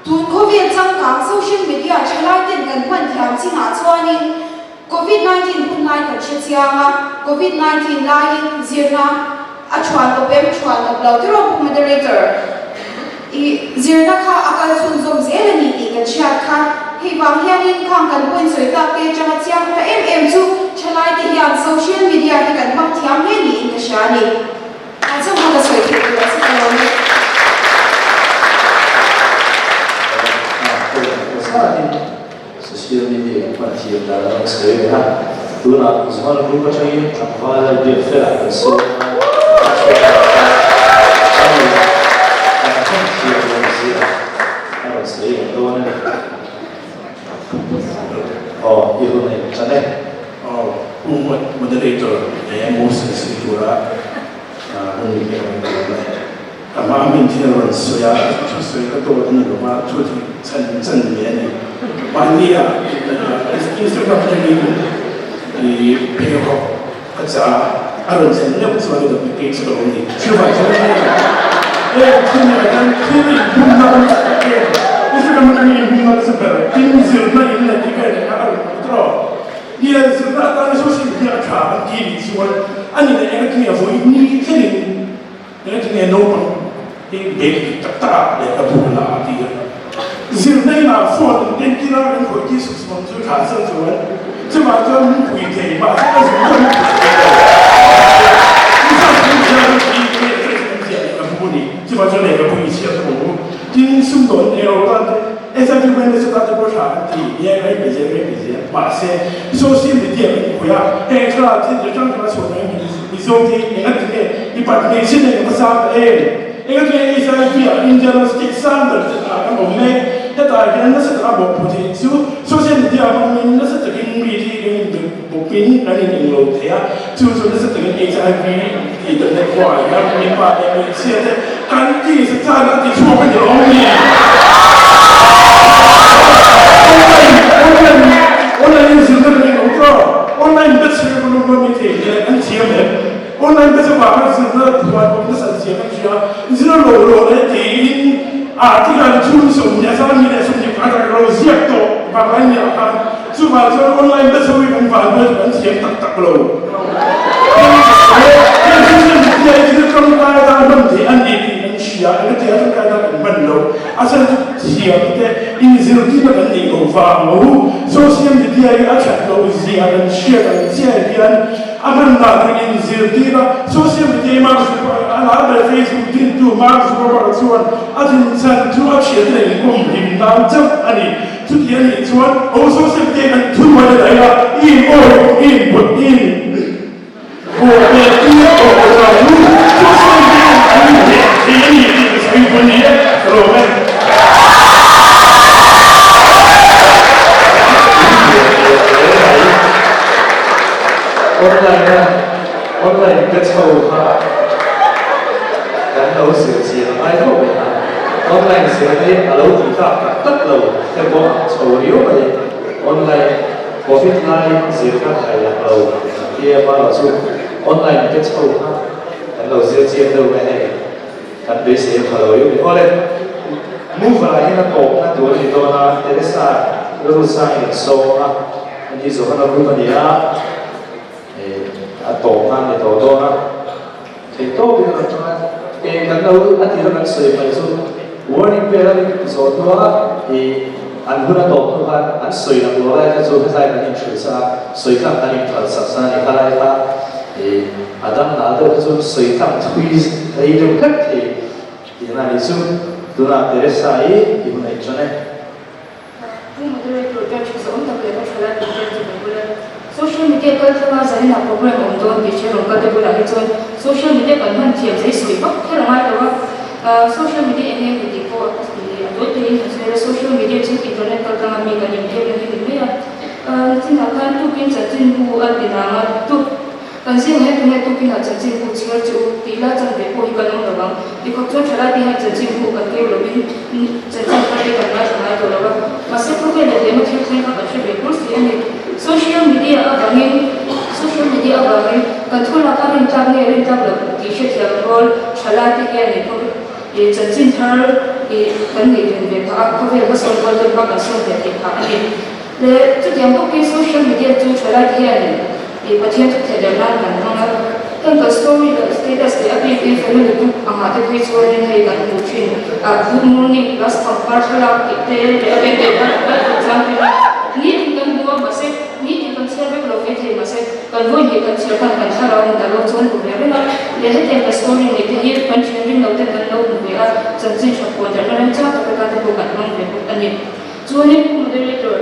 tun khawvel changkang social media thalai ten kan hman thiam chinah chuanin Covid 19 hun lai kan hre chiang a, Covid 19 laiin zirna a thuan awp em thuan awp lo tiraw Pu Moderator? I zirna kha a kal chhunzawm zel a ni tih kan hriat kha. Hei vang hianin khang kan point sawi tak te atanga chiang ta em em chu. Thalaite hian social media hi kan hmang thiam hle niin ka hria a ni. A chauha ka sawi theih tur a che ka lawm e. Social media kan hman thiam dan a rawn sawi ve a, tunah Zual group atangin tlangval Lalbiak felah kan sawi a, kan chhuak a kan kan hman thiam lo zia a rawn sawi leh dawn a ni. Aw, i hun a intan e. Aw, Pu Moderator leh Moses i tura hun i pek ang ka lawm e. Ka hma min thil a rawn sawi a, thu sawi ka tawt a ni lo va, thu chu chan chan ve a ni. Mahni ah Instagram atangin i pheikhawk ka chah a, a rawn thlen meuh chuan i duplicate chu ka lo ni. Chuvang chuan hei thil ni ka tan thil inhumna awm tak tak em? Instagram atangin inhumna nasa ber, tin zirna in leh tih vel kha a rawn awm tawh. Nia, zirna atana social media a tha an ti nih chuan a ni leh eng atinge vawi ni thlengin eng atinge naupang hi bag dik tak tak ah leh ka bu la a ti a. Zirna inah phone in entir a kan khawih tir suk suk ang chu tha sal chuan chuvang chuan min pui thei mahse ka zir chuan min pui thei lo. Social media hi kan ziah leh ka bu a ni chuvang chuan lehkhabu i chhiar ka awm tin sumdawn erawh tan te SIT Wellness chu tan te pawh tha an ti, nia ka inpe zel, ka inpe zel. Mahse, social media kan inkhawih a, heng thlalak thil chi hrang hrang a chhuah dahin Mizo te hi eng a ti nge, mipat hmeichhia nen kan va sang ta em? Eng a ti nge HIV ah India ram state sang ber te ah kan awm mek? Hetah hian nasa taka bawkphu theih chu social media hmangin nasa takin mi te hi kan inbe bawkin kan inenglo thei a, chu chu nasa takin HIV internet khuaah hian mipa leh hmeichhia te Kan ti sa chan a ti chhuak a ni awm ni? Online online online in zirna kan eng lo tawh. Online ka chhiar ka lawm mi thei hle an thiam em? Online ka chawah khan zirna thuan awm nasa an thiam an hria. Zir lo lo leh tiin article an chhun 20 a zan mi leh 20 pakhat ah ka lo ziak tawh vanglai ni ah khan. Chuvang chuan online ka chho hi kan vanduai chu kan thiam tak tak lo. Heng social media hi thil tangkai atan hman theih a ni tih kan hria, eng atia tangkai atan kan hman lo. A chhan chu thiam te inzirtirna kan neih loh vang lo. Social media hi a that loh zia kan hriat ang chiah hian a hman dan kan inzirtir a. Social media hi Mark Zuckerberg a lar ber Facebook dintu Mark Zuckerberg chuan a dinchhan chu a thiante leh inkawm hlim nan chauh a ni. Chuti a nih chuan ho social media kan thuhnuai leh daih a, i in awi, i in put, i in bawh leh tir tawh lo zau chu social media in an hneh thei a ni tih ka sawi duh a ni e, ka lawm e. Online a online ka chho kha kan lo zir chian a ngai khawp mai a, online zirna hi a lo tih tlak tak tak lo te pawh a chho riau mai, online covid lai zirna thai lak lo tia erawh chu online ka chho kha kan lo zir chian deuh mai hei kan beisei a pha lo riau mai. Awle, mover ah hian a tawpna tur a ni dawn a, Teresa Lalrutsangin an sawm a, ani Johana group a ni a. A tawp nan ni tawh dawn a, theih tawp in a rawn tang a, eng kan lo a tira kan sawi mai chu warning pek a ni zawh hnu a ih an hun a tawp hnu khan an sawi lang lo lai kha chu hetlai kan inhrilh sa a, sawi tlang kan inphal sak sa a ni kha lai kha ih a dang nal deuh kha chu sawi tlang thui rei deuh hlek thei tihna a nih chu tunah Teresa i i hun a inṭan e. Pu Moderator Judge hi zawm tak leh ka tha lai tih te chu ka bul a. Social media kal thlanga zaninah program awm dawn tih hre rawn kal te bulah hi chuan social media kan hman thiam zai sawi vak kher a ngai lo a. Social media eng nge ni tih pawh a tawi tawhin kan sawi a, social media chu internet kal tlanga mi kan inbiakna hi ni mai a. Nichinah khan tukin chanchinbu a ti nang a, tuk Kan zing he tunge tukinah chanchinbu chhiar che u tih la chan ve pawh hi kan awm lo ang. Tikhawp chuan thalai te hian chanchinbu kan keu lovin chanchin thar te kan ngaithla ngai tawh lo a. Mahse khawvel leh lehma thil thleng kha kan hre ve kur si a ni. Social media avangin Social media avangin kan thu lak a rintlak nge rintlak loh tih hrethiam rual thalai te hian in khawvel ih chanchin thar ih kan neih ven ve phah a, khawvel hmasawn rual te hma kan sawn ve theih phah a ni. Leh chutiang bawkin social media chu thalai te hian ih Pathian thu theih der nan kan hmang a, heng kan story leh status leh a bikin family group angah te phei chuanin hei kan hmuh thin a good morning plus pangpar thlalak tih te leh a vel leh kan kan hmuh chang thin a, nitin kan hmu a mahse nitin kan chhiar vek lo mai thei mahse. Kan vawi hnih kan chhiar khan kan thlarau in a lo chuan hmu ve reng a, leh hetiang ka story nei te hi kan thian ring lo ten kan lo hmu ve a, chanchin tha pawh darhna remchang tak atan te pawh kan hmang ve bawk a ni. Chuanin Pu Moderator,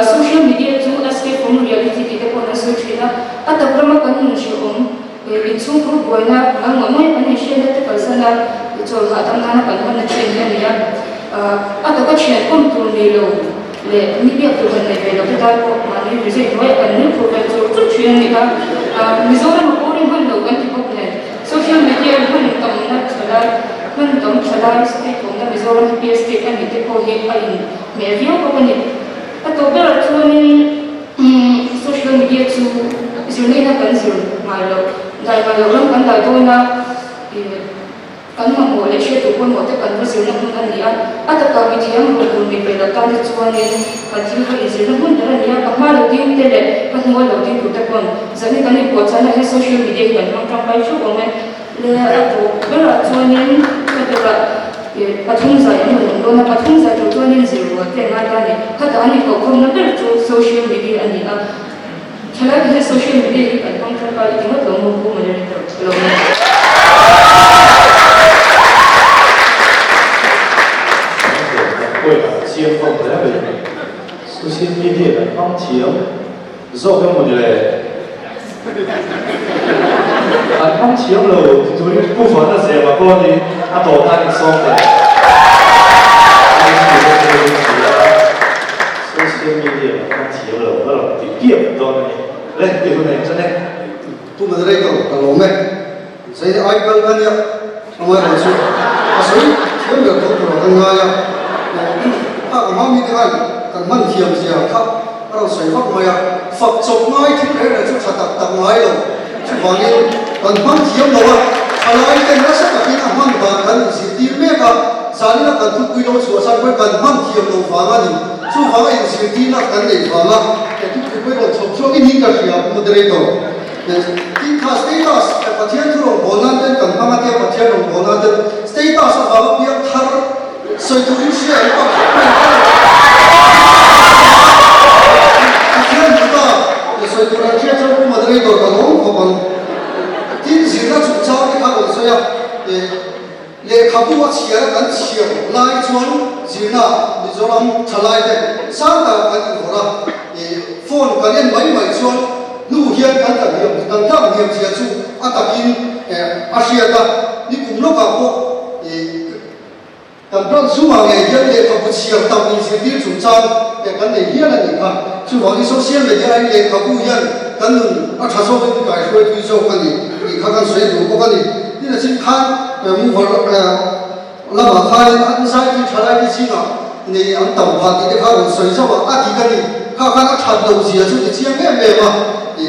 social media chu escape from reality tih te pawh an sawi thin a, a tak rama kan nun hrehawm inchhungkhur buaina ngai ngawih ngawih kan inhriatna te kalsan a, chawl hahdam nana kan hmanna thin hi a ni a, a taka thian kawm tur nei lo leh ni biak tur han nei ve lo te tan pawh mahni rizai hnuaiah kan nui phur vel chur chur thin a ni a, Mizoram a boring hman lo kan ti bawk nen social media hman tamna thalai hman tam thalai state awmna Mizoram hi PA state a nih te pawh hi a in hmeh viau bawk a ni. A tawp berah chuanin social media chu zirna kan zir ngai loh dai ngai loh ram kan dai dawn a. Kan mamawh leh hriattu pawimawh te kan va zirna hmun a ni a, a takah mithiam rawn tur nei ve lo tan te chuanin kan thil va inzirna hmun ber a ni a, ka hma lo ding te leh ka hnua lo ding tur te pawn zanin kan inpuahchahna hian social media hi kan hmang tangkai theuh awm e. Le a tawp berah chuanin ka berah pathum zai an rawn awm dawn a, pathum zai tur chuanin zir rual te a ngai ta a ni. Khatah an inkohkhawmna ber chu social media a ni a. Thalai te hian social media hi kan hmang tangkai i ti ngawt lo maw Pu Moderator? Lo maw? Kan chiang hlawm hle mai. Social media kan hmang thiam zawk emaw ni le? Kan hmang thiam lo ti turin Pu Vana Zema pawh ni a tawh tan insawm teh. Social media kan hmang thiam lo a rawn ti piap dawn a ni. Le, i hun eng chuan e. Pu Moderator, ka lawm e. Zai ai kal ka nia, a ngai rawn chu a sawi thiam ber tawh tur a kan ngai a. Kha ka hma mite khan kan hman thiam zia kha a rawn sawi vak mai a. Fak chawp ngai thil reng reng chu tha tak tak ngai lo. Chuvangin kan hman thiam lo a, thalai ten nasa takin a hman dan kan inzirtir mek a, zanina kan thupui lo chhuah san pawhin kan hman thiam lo vang a ni. Chuvanga inzirtirna kan neih vanga he thupui pawh i rawn chhawp chhuak in hi ka hria, Pu Moderator. Tin, kha status, Pathian thu rawngbâwl nan ten kan hmang a tia, Pathian rawngbâwl nan ten status avanga piang thar sawi turin hria em pawh khawp mai ang. Pathian hmu ta sawi tur an hriat chuan Pu Moderator ka lawm khawp ang. Tin, zirna chungchang te kha rawn sawi a, lehkhabu a chhiar a kan chhiar lai chuan zirna Mizoram thalai te sang takah kan invawrh a, phone kan en mai mai chuan hnu hian kan tla hniam kan tlak hniam zia chu a takin a hriat a, nikum lawkah pawh Kan branch chhungah ngei hian lehkhabu chhiar tam inzirtir chungchang eh kan nei hial a nih kha. Chuvangin social media in lehkhabu hian kan nun a tha zawkin kaihruai thui zawk a ni tih kha kan sawi duh bawk a ni. Tin a chin khan mover lamah khanin an zai tih tha lai te zingah nei an tam phah tih te kha rawn sawi zauh a, a dik a ni. Kha khan a that loh zia chu ti chiang em em a,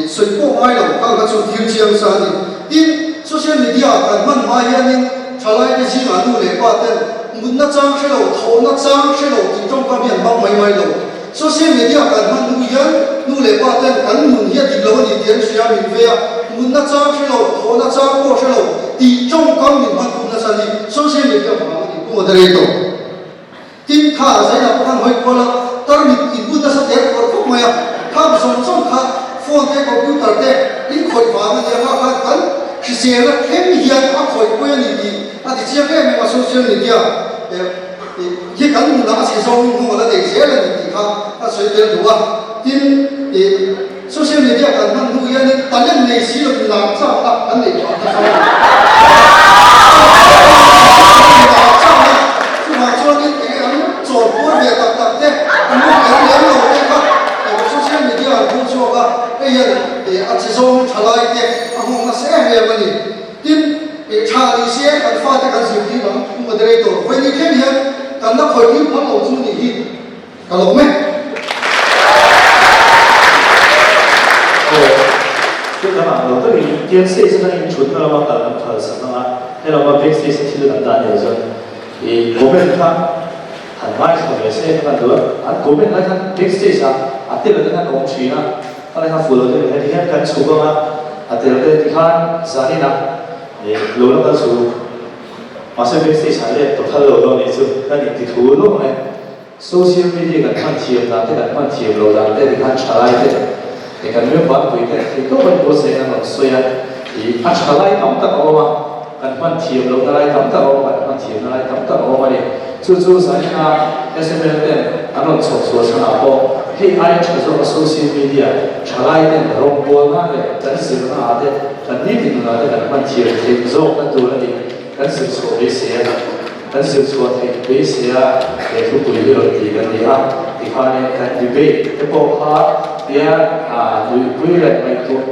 sawi pawh ngai lo kha kha chu thil chiang sa a ni. Tin, social media kan hman hma hianin Thalaite zingah nu leh pa ten mutna chang hre lo, thawhna chang hre lo tih tawngkam hi an hmang mai mai lo. Social media kan hman hnu hian nu leh pa ten kan nun hi a dik lo a ni tih an hria min vei a, mutna chang hre lo, thawhna chang pawh hre lo tih tawngkam min hman khum nasa ni social media vang a ni Pu Moderator. Tin, kha Zaina pawh khan hawi kual a, tarmit inbun nasa der kual khawp mai a, kham zawng zawng kha phone te, computer te in khawih vang a nia, kha khan kan hriselna thleng hian a khawih pawih a ni tih a ti chiang em em a, social media hi kan nunah a chhe zawngin nghawng a la nei zel a ni tih kha a sawi tel duh a. Tin, social media kan hman hnu hianin talent nei si lovin lar chakna kan neih phah nasa a ni. Lar chakna chuvang chuanin enge an chawl puar ve tak tak te, an lu er lem lo te kha social media an hmang chhuak a, hei hian a che zawng thalai te a nghawng nasa em em a ni. Tin, tha ni se kan fate kan zirtir ang, Pu Moderator, vawi ni thleng hian kan la khawi thil phal lo chu nih hi. Ka lawm e. Aw, thil dang ang lo takin tiang stage atangin thutna lama kal kan phal sak ang a, he lama back stage a thil kan dah nei chuan i comment kha han ngaithla ve se ka han duh a, an comment lai khan back stage ah a tel te khan awm thin a, khalai kha fuh lo deuh in heti hian kan chhuk ang a, a tel te tikhan zanin ah lo la kal chhuk mahse back stage ah let tawh phal lo dawn nih chu kan inti thu lawk ang e. Social media kan hman thiam dan te kan hman thiam lo dan te tikhan thalai te He kan member pui ten thei tawp an buatsaih an rawn sawi a, ih a tha lai tam tak a awm a, kan hman thiam lohna lai tam tak a awm a, kan hman thiamna lai tam tak a awm a ni. Chu chu zaninga SML ten an rawn chhawp chhuah chhanah pawh hei aia tha zawk a social media tha lai ten rawngbawlna leh kan zirna ah te kan nitin nunah te kan hman thiam theih zawkna tur a ni. Kan zir chhuah beisei a, kan zir chhuah theih beisei a he thupui hi rawn ti kan ni a, tikhanin kan debate te pawh kha tia nuihpui leh ngaihtuah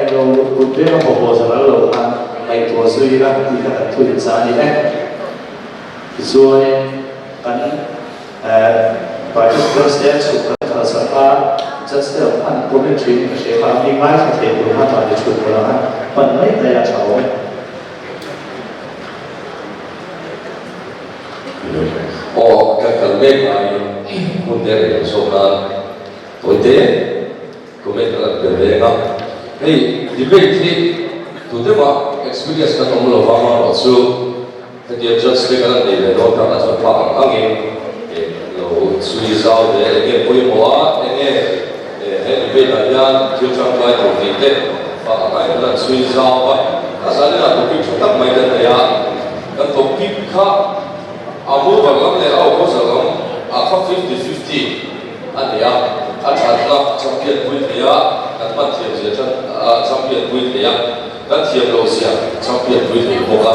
englo kut beng a haw haw zan al lo khan ngaihtuah zui ila tih kha kan thu incha a ni e. Tichuanin kan participants te chhuk kan khalsak a, judge te lo khan comment thin ka hria kha, mi ngaithla thei tur kha tan i chhut pawh khan pan mai mai a tha awm e. Aw, kan kal mek laiin hun te rei lo zawk nan tawite comment kan han pe veng a. Hei debate hi tute mah experience kan awm lo vang erawh chu hetia judge te kan han nei ve dawn tak a chuan phak ang angin lo chhui zau ve eng nge pawimawh a, eng nge he debate ah hian thil tangkai tur tih te phak ang angin kan han chhui zau a. A zaninah topic tha tak mai kan nei a, kan topic kha a mover lam leh a opposer lam ah kha 50-50 a ni a, a thatna champion pui thei a, kan hman thiam zia champion pui thei a, kan thiam loh zia champion pui thei bawk a,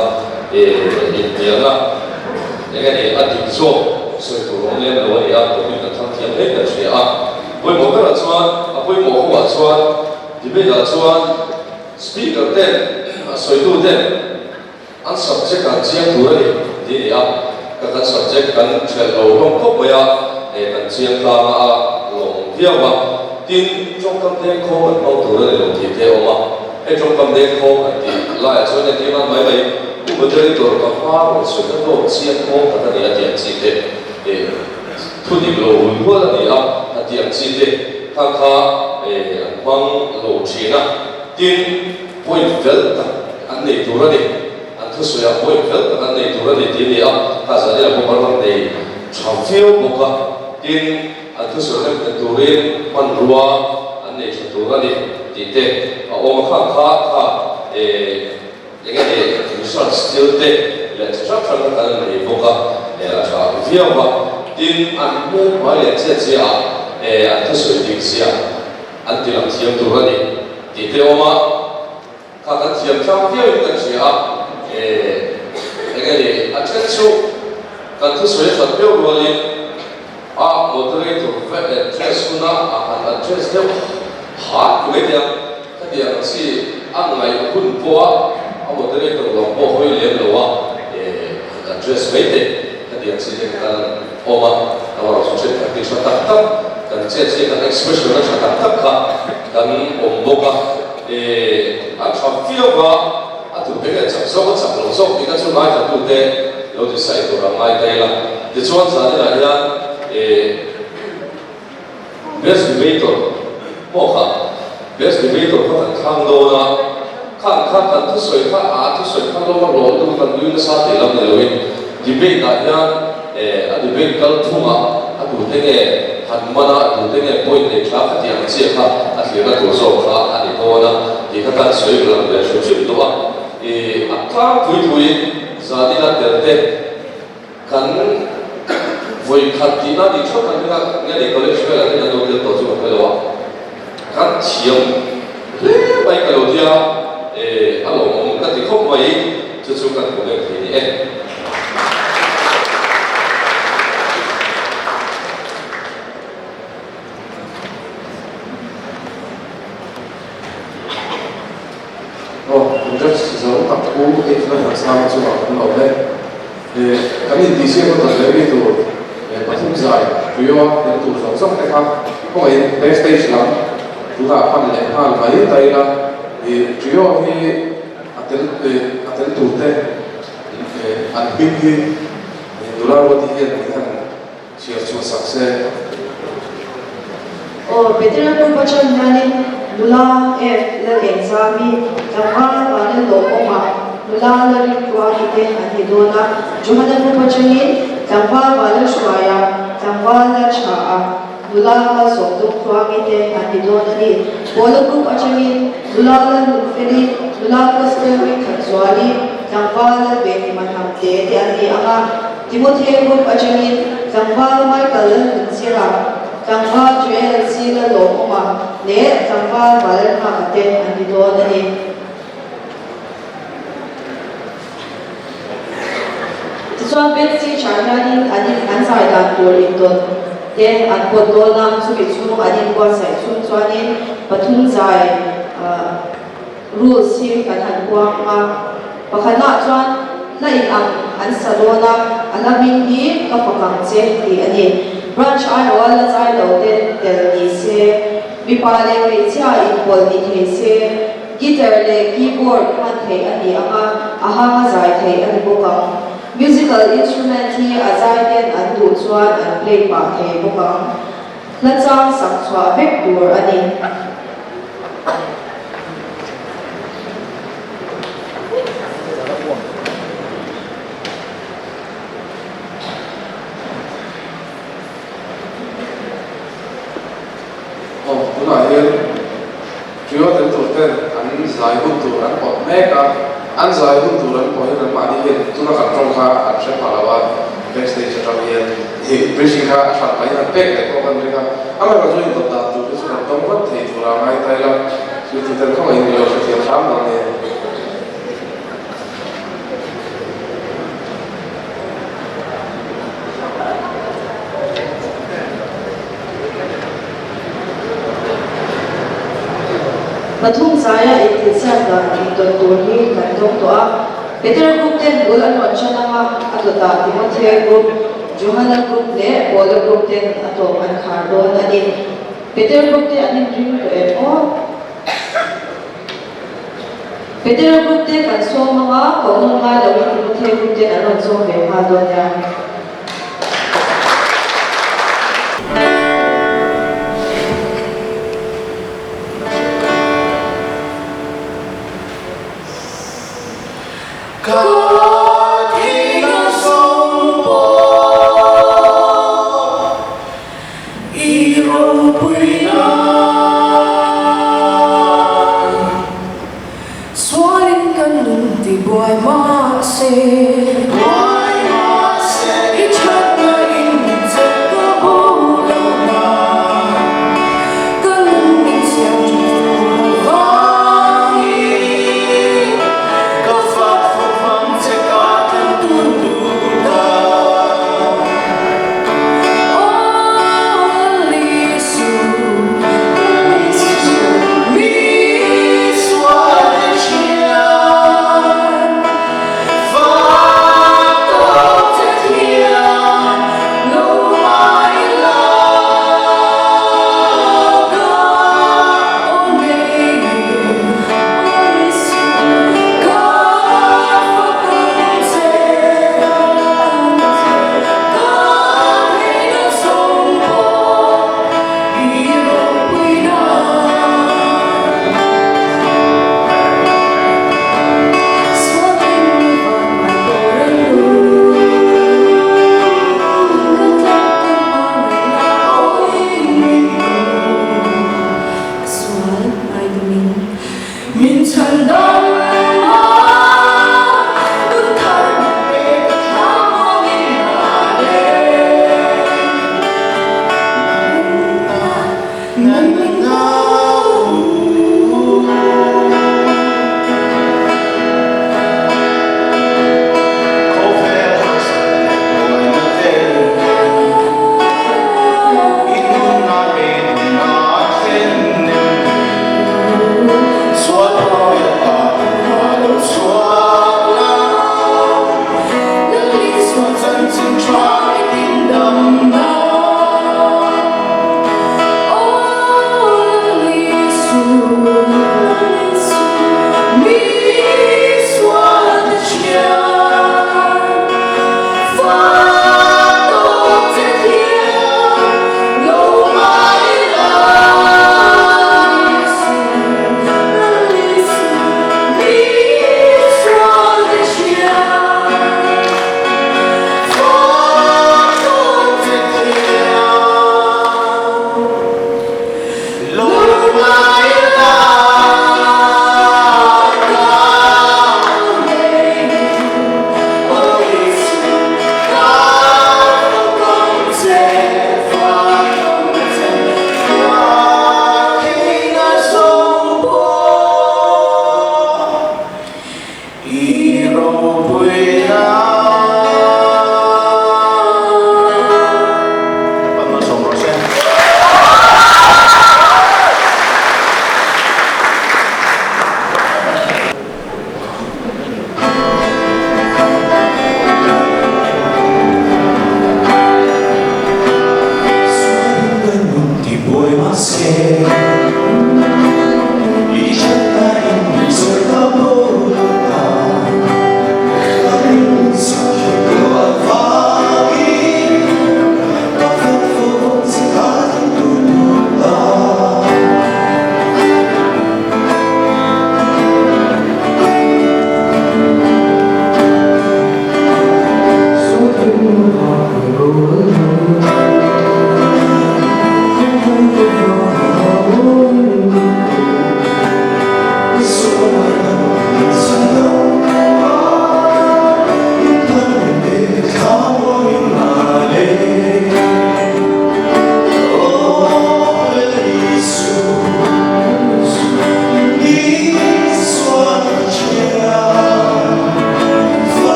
inhnialna eng nge ni a dik zawk sawi tur awm lem lo a ni a, topic kan thlang thiam hle kan hria a, pawimawh berah chuan a pawimawh ho ah chuan debate ah chuan Speaker ten a sawitu ten an subject an chiang tur a ni tih a ni a, ka kan subject kan ṭhelh lo hlawm khawp mai a, eh kan chiang tlang a lawm viau a, tin tawngkam dengkhawng kan hmang tur a ni lo tih te a awm a, hei tawngkam dengkhawng kan tih laiah chuan entir nan mai mai Pu Moderator ka hma rawn sawi na tawk chiang khawng khat a ni a tih ang chi te, eh thu dik lo hul hual a ni a a tih ang chi te khang kha eh an hmang lo ṭhin a. Tin, point fel tak an nei tur a ni. An thusawiah point fel tak an nei tur a ni tih a ni a, kha zanina pawh an rawn nei tha viau bawk a. Tin, an thusawi rem nghet turin hmanrua an nei tha tur a ni tih te a awm a. Khang kha kha eh eng nge ni research thil te leh chi hrang hrang kha kan nei bawk a, eh a tha viau a. Tin, an hmel hmai leh chiat chiahah eh an thusawi dik ziah An ti lang thiam tur a ni tih te awm a, kha kan thiam tlang viau in kan hria a, eh eng nge ni a then chu kan thusawi a that viau rualin a moderator vek address huna a han address deuh hat ti mai thei ang, khatiang chi a ngaih hun pawha a moderator lam pawh hawi lem lo a eh han address mai thei khatiang chi te kan awm a, amaherawhchu thenkhat ti tha tak tak kan chet hi kan expression a tha tak tak kha kan awm bawk a, eh a tha viau a, a tur te nge chak zawk a chak lo zawk tih kha chu ngaithlatute lo decide tur ang ngai ta ila. Tichuan zaninah hian eh best debater pawh kha best debater kha kan thlang dawn a, khang kha kan thusawi kha a thusawi kha lawm a hlawh lutuk a kan nui nasa tih lam ni loin debate ah hian eh a debate kal thungah a tute nge han man a, a tute nge point nei tha kha tih ang chiah kha a thlirna tur zawk kha a ni dawn a tih kha kan sawi lang ve hrim hrim tawh a, ih a tlangpui thuiin zanina tel te Kan vawi khat tihna ni theuh kan ring a, nge ni college velah hian an lo tel tawh chu ka hre lo a, kan thiam hle mai ka lo tia eh a lawmawm ka ti khawp mai chu chu kan comment thei ni e. Aw, kan judge zo tak u hei chu han sang chungah kan lo e. Eh, kan intihsiak na tak leh mi tur eh pathum zai trio a tel tur zawng zawng te kha kawngaihin backstage lam tunah pan leh nghal mai ta ila ih trio hi a tel eh a tel tur te eh an hming hi nula ruati hian min han Chhiar chhuah sak se. Aw, Petera nu pachan hianin nula F Lal Engzami, tlangval Vanel Lawmawma, nula Larin Ruani te an ni dawn a. Johana nu pachangin tlangval Vanel Hruaia, tlangval Lal Tha-a, nula Malsawmdawng Tluangi te an ni dawn a ni. Pawla Group atangin Nula Lalnunfeli, Nula Gospel Ringthatzuali, Tlangval Lalvenhima Hnamte te an ni ang a, Timothea Group atangin Tlangval Michael Lalnunzira, Tlangval Joel Sila Lawmawma leh Tlangval Valalnghaka te an ni dawn a ni. Tichuan Betsy chah hianin an in an zai dan tur indawt te an pawt dawn a, chumi chhung an inbuatsaih chhung chuanin pathum zai rules hi kan han puang a, pakhatnaah chuan hla in ang an sa dawn a, a hla hming hi ka fak ang che tih a ni. Branch aiawha la zai lo te tel ni se, mipa leh hmeichhia inpawlh ni thei se, Guitar leh keyboard hman theih a ni ang a, a hang a zai theih a ni bawk ang. Musical instrument hi a zai ten an duh chuan an play pah thei bawk ang. Hla chang sak chhuah vek tur a ni. Aw, tunah hian Trio tel tur ten an zai hun tur an pawt mek a, an zai hun tur an pawh hian anmahni hian tuna kan tawng kha an hre pha lo a, backstage atang hian hi briefing kha a hran pahin an pek leh pawh kan ring a, amaherawhchu chu indawt dan tur hi chu kan tawng vat thei tura ngai ta ila, chu tu ten khawngaihin min lo hrethiam hram dawn nia. Pathum zaia inthilsiak dan indawt tur hi kan dawng tawh a. Petera group ten bul an rawn ṭan ang a, a dawtah Timothea group, Johana group leh Paula group ten a tawp an khar dawn a ni. Petera group te an inring tawh em aw? Petera group te kan sawm ang a, koh nawn ngai loin Timothea group ten an rawn sawm ve nghal dawn nia.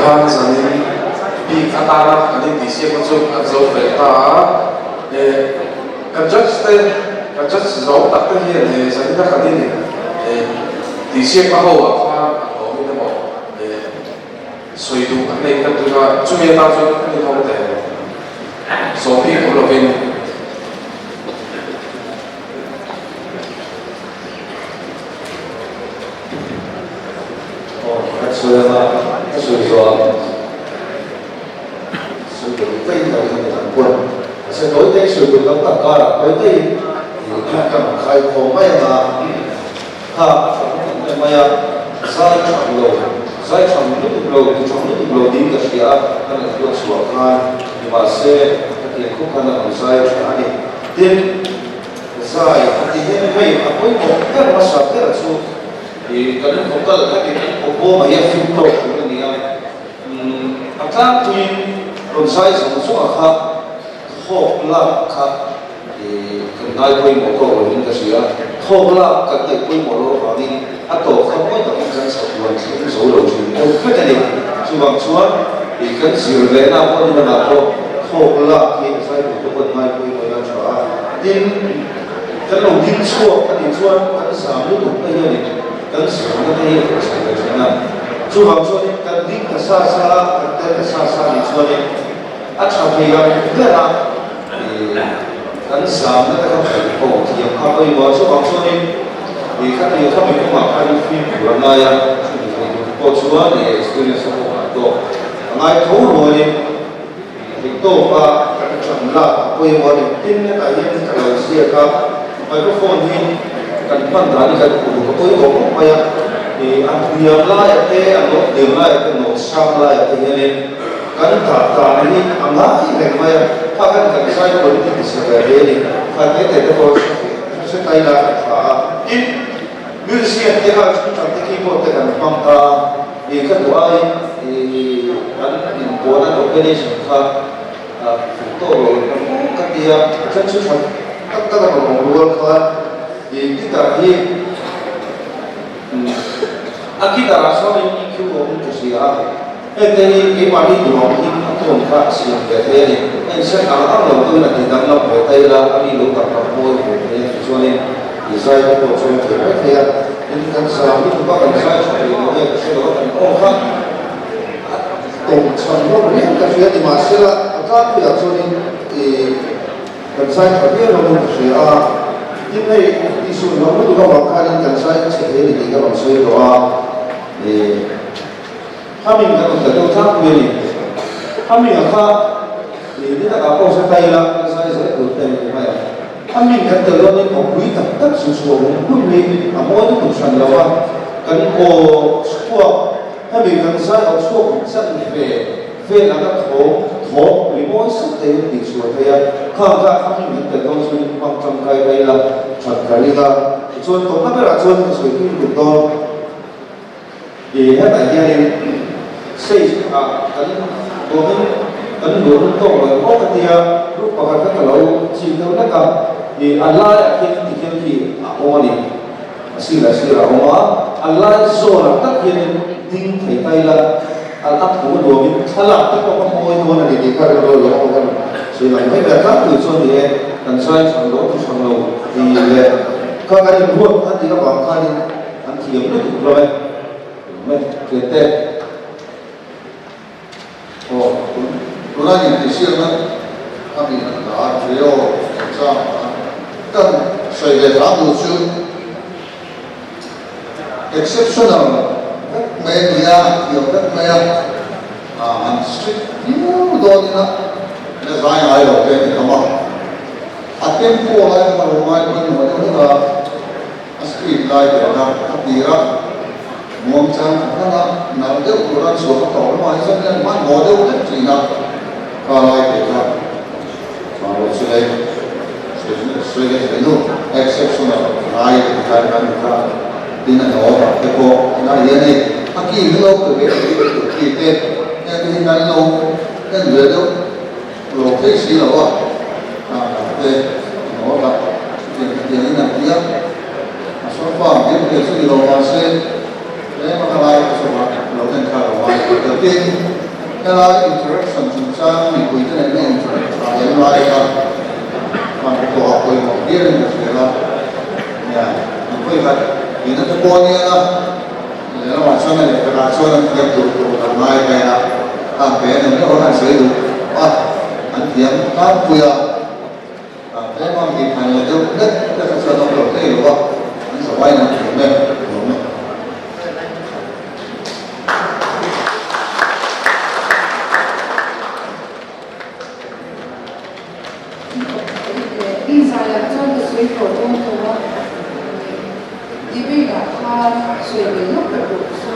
Tikhan zanin bik atana kan intihsiakna chu an zo fel ta a. Kan judge te, kan judge zawng tak te hian zanina kan in tihsiakna ho ah khan an lawmin emaw sawi duh an nei kan ring a, chumi atan chuan kan inhawng teh zawh bik awm lovin. Aw, ka sawi anga ka sawi zawh a, sawi duh daih lo hian ka dang kuat. Mahse tawi te sawi duh tam tak karah tawi te in ka rawn khai khawm mai anga kha a tha lutuk em mai a, zai thang lo, zai thang lutuk lo, ti thang lutuk lo ding ka hria a, ka ngaihtuah chhuah khan nimahse ka tiang khawp khan a rawn zai tha a ni. Tin, Zai a ti hian hei a pawimawh ber hmasa ber chu ih kan vocal a ti kan aw bawm ah hian fim tawk tur a ni a, umm a tlangpuiin rawn zai zawng zawng a kha thawk lak kha ih kan ngai pawimawh tawk lo in ka hria, thawk lak kan ngaih pawimawh loh avangin a tawp kha mawi takin kan chhakluan thleng zo lo thin deuh vek a ni. Chuvang chuan ih kan zir lehna pawh ni danah pawh thawk lak hi zai tur te pawh ngai pawimawh ila tha a. Tin, kan lo ding chhuak a nih chuan kan zam lutuk te hianin kan zirna te hi a thawh chho ve thin a. Chuvang chuanin kan ding ta sa sa a, kan tel ta sa sa a nih chuanin a tha thei ang ber a, ih kan zamna te kha phelh ko thiam kha pawimawh a. Chuvang chuanin ih khati khami kawngah khan fimkhur a ngai a, chumi thei tur pawh chuan ih experience a pawh ngai tawk a ngai tho rualin, Theih tawk a kan ṭan lak a pawimawh a ni. Tin, hetah hian ka lo ziak a, microphone hi kan hman dan hi kan uluk a pawimawh khawp mai a. Ih, a hniam laiah te, a nawt hniam laiah te, nawt sang laiah te hianin kan dah dan hi a ngai reng mai a. Kha khan kan zai quality ti chhe ve hle a ni. Kha te te te pawh hre ta ila a tha a. Tin, musician te kha ṭang te keyboard te kan hmang ta a. Ih ka duh aiin ih an inbuan an organization kha fuh tawk lo in ka hmu ka ti a, a then chu tha tak tak a rawn awm rual khan ih guitar hi a guitar ah chuan in EQ awm in ka hria a, hengte hi keimahni duh ang in a tone kha a siam ve thei a ni, a inset ang ang lo deuhin a ti danglam ve thei la, a mi lo tak tak mawi ve thei a tichuanin ih zai te pawh chuan thei mai thei a. In kan zam lutuk a, kan zai tha thei lo nge ka hre lo a, kan aw kha a tawm chhan hlawm riau ka hria ni mahsela a tlangpuiah chuanin ih kan zai tha viau hlawmin ka hria a, tin hei tihsuh hlawm lutuk avang khanin kan zai chhe thei a ni tih ka rawn sawi tawh a, ih Humming kan rawn tel deuh tlangpui a ni. Humming-a kha ih ni takah pawh hre ta ila ka zai zel tur te a ni mai ang. Humming kan tel dawnin awpui tak tak chu chhuah hum hum hi a mawi lutuk hran lo a, kan aw chhuak hemi kan zai aw chhuak chan ve vel anga thawm thawm ri mawi sat thei in tih chhuah thei a, khang kha humming kan tel dawn chuan hmang tangkai ta ila that ka ring a, tichuan tawpna berah chuan ka sawi tui lutuk dawn. Ih hetah hianin stage ah kan tuamin kan luah lut tawk lo em aw ka tia, group pakhat kha ka lo chik deuh hlek a, ih a laiah khian ti khian khi a awm a ni, a sirah sirah a awm a, a lai zawnah tak hianin ding thei ta ila a a thu nuamin thlalak te pawh ka mawi dawn a ni tih kha rilru a lo awm a ni. Sawi lang mai mai a tlangpui chuan ni e, kan zai chhang lo ti chhang lo tih leh kha kan inruat a tih avang khanin, An thiam lutuk lo e. Eng e, thiante. Aw, tuna intihsiakna a mi an dah a, trio chungchang khan kan sawi ve hram duh chu exceptional vek mai a ni a, an thiam vek mai a, an strict viau dawnin a la zai ngai lo te a ni tam a, a tempo lai kha lo ngai pawimawh deuh hlek a. A speed lai ber kha a tir a, muangchang a hman a, nalh deuh tura chhuah a tawh lamah hi chuan hian hmanhmawh deuh hlek thin a, kha lai te kha rawh chu le sawi leh sawi nu exceptional lai te kha kan ni kha tin a hnawh tak te pawh inah hian hei a ki hi lo pe ve thei deuh tur ki te heng te hi kan lo en ve deuh Lo phei si lo a, hnah te a hnawh tak chutiang chutiang in an ti a, a sawrfa ang diam thei chu ni lo mahse tlem a ka lai ka chawp a, lo en kha lo ngai tih deuh tin. Helai interaction chungchang mipuite nena interact tha lem lai kha kan tawh a pawimawh viauin ka hria a. Nia, an vawikhat tihna te pawh a nia a, lehlamah chuan a lehkhatah chuan an thiam duh tur kan ngai mai a, khan pe a ni meuh a, an sawi duh a, an thiam tlangpui a. Tlem ang tih phan lo deuh hlek hlek kha chuan awm lo thei lo a, an zavaiin an thiam e, lawm e. Zaiah chuan ka sawi tawh dawn lo a, debate ah khan sawi ve lawk ka duh chu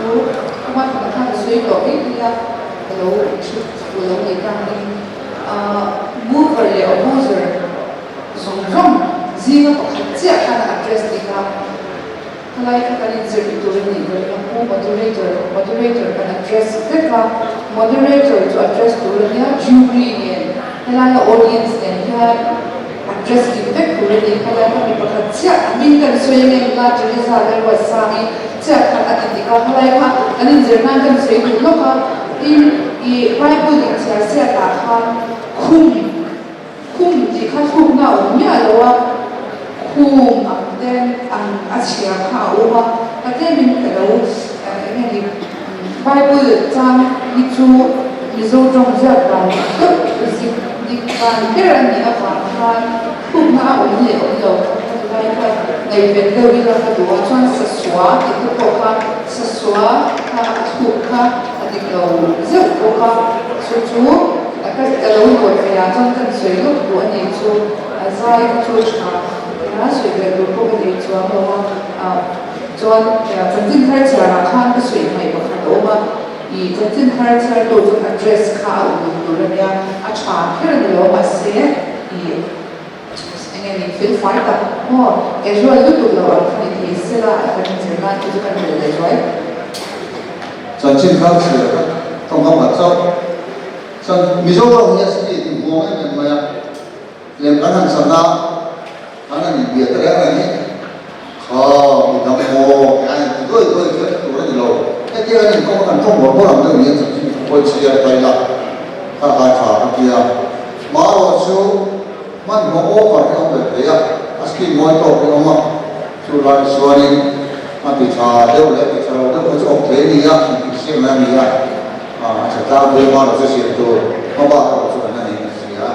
ama tunah khan ka sawi tawh mai thei a, ka lo chhut lo ni tangin. Mover leh opposer zawng zawng zinga pakhat chiah khan a address dik a, khalai kha kan inzir tur a nih ka ring a, Pu Moderator, Moderator kan address vek a, Moderator chu address tur a nia, jury nen helaia audience nen hian address dik vek tur a ni, khalai kha mi pakhat chiah a hming kan sawi ang em la Teresa Lalruatsangi chiah khan a ti dik a, khalai kha kan inzir nan kan sawi duh lawk a, tin. I Bible inchhiar siatah khan khum, khum tih kha thlukna a awm miah lo a, khum ang ten ang a chhiar kha a awm a, ka tlemin ka lo eng nge ni Bible chang hi chu Mizo tawng ziak dan deuh zik dik dan ber a nih avang khan thlukna a awm leh awm lo kha ka ti lai kha ngaihven deuh ila ka duh a, chuan sasua tih te pawh kha sasua kha a thluk kha A dik lo zeuh bawk a, chu chu ka ka lo hawi ve ah chuan kan sawi lawk duh a nih chu, a zai kha chu tha nia sawi ve tur pawh ka nei chuang lo a, ah chuan chanchin thar chhiar ah khan ka sawi hmaih pakhat a awm a, ih chanchin thar chhiar tu chuan address kha a uluk tur a nia, a tha kher a ni lo mahse ih eng nge ni fel fai tak maw casual lutuk lo ang kha ni thei sela a kan inzir nan chu chu kan rel leh zuai. Chanchin thar chhiar kha tawngkam khat chauh chuan Mizoram hi a speed in huang em em mai a, lem kan han chan a, kan han inbia ta reng reng hi kha mi dang maw ke a inti duai duai kher tur a ni lo. Hetia kan inkawm a kan tawng bawrh bawrh ang deuh niin chanchin kha pawi chhiar ta ila kha khai tha ka tia. Marawh chu hmanhmawh over hi a awm ve thei a, a speed mawi tawk hi a awm a, chu lai chuanin a ti tha deuh leh a ti tha lo deuh kha chu awm thei a ni a, intik siamna a ni a, a tha tlangpui marawh chu siam tur hmabak erawh chu kan la nei nasa si a.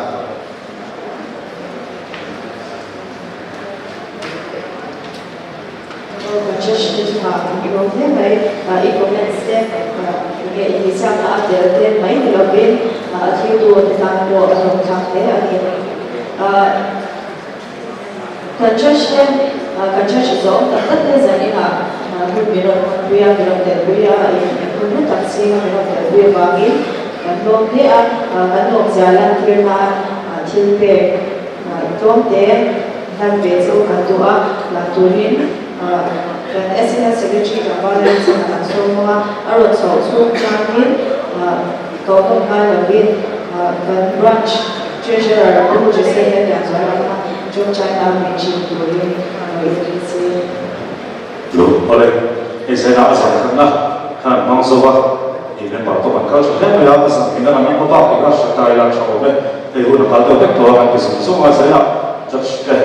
Judge te chungah kan tlawm hle mai. I comments te enge i tihchakna a tel te mai ni lovin a thiltu te tan pawh a hlawhthlak hle a ni. Kan judge te kan judge zawng tak tak te zaninah hun min rawn hmanpui a, min rawn telpui a, hun hlu tak zinga min rawn telpui avangin kan hlawm hle a, kan lawmzia lantir nan thil pek tlawm te Hlan ve chu kan duh a, lang turin kan SNL Secretary Tlangval Lalchhan kan sawm hmang a, a rawn chhoh chhung changin kohnawm ngai lovin kan Branch Treasurer Pu Jose Lallianzuala kha John China min chin turin lo inrin se. Lo, awle, hei zaina a zan khatna khan an hmang zo va, i member pawh kan kal tha hle mai a, a zan hmina kan awm bak tih kha hre ta ila tha awm e. Hei hun a kal deuh vek tawh a, kan ti zung zung a, zaina judge te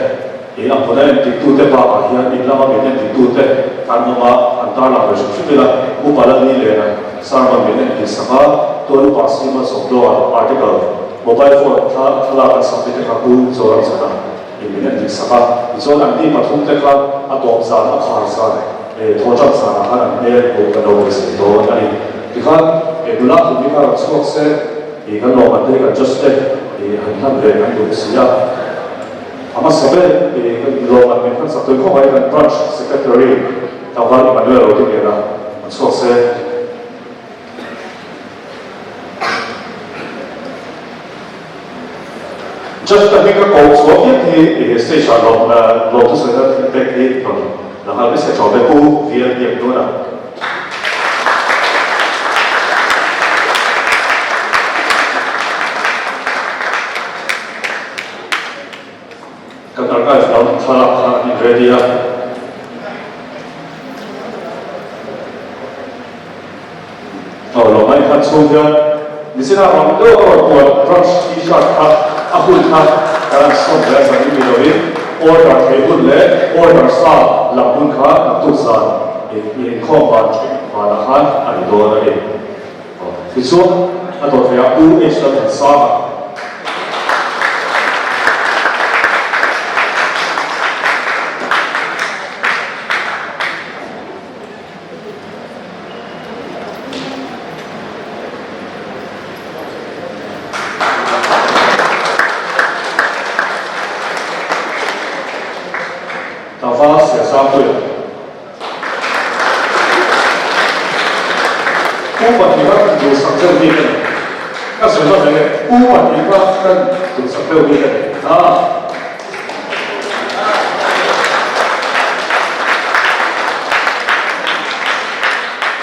i a hmuna endiktute bakah hian in lama min endiktute kan awm a, an tarlang ve hrim hrim ila, Upa Lalni Lena sermon min endik sak a, tuan upa Simon Sawmdawnga article mobile phone thla thlalak an submit te kha Pu Zoramchhana in min endik sak a, tichuan an ni pathum te kha a tawp zan a khar zan eh thawhṭan zanah khan an hmel hmuh kan lo beisei dawn a ni. Tikhan eh nula thum hi kha rawn chhuak se. Ih kan lawm an te kan judge te ih han hlan ve kan duh si a, a hmasa ber ih kan lawm an min hlan sak tawih khawp mai kan branch secretary Tlangval Emmanuel lo ti ngen a, an chhuak se. Judge te hming ka ko chhuak hian hi ih stage ah lawm lawm thusawi na thil pek hi rawn la nghal mai se tha ve Pu VL Biaknuna. Kan archive lam thlalak kha an in ready a. Aw lo mai khan chhung hian. Nichina rang deuh a rawn puan branch t-shirt kha a hun kha kan han sawn ve a zan i ni loin order thei hun leh order sa lam hun kha naktuk zan i inkhawm van vanah khan a ni dawn a ni. Tichuan a dawt leh ah U H Lalthansanga. Tlangval Siasangpuia. Pu Pathika kan duhsak deuh bik a ni. Ka sawi hmasa nge, Pu Pathika kan duhsak deuh bik a ni. Aa.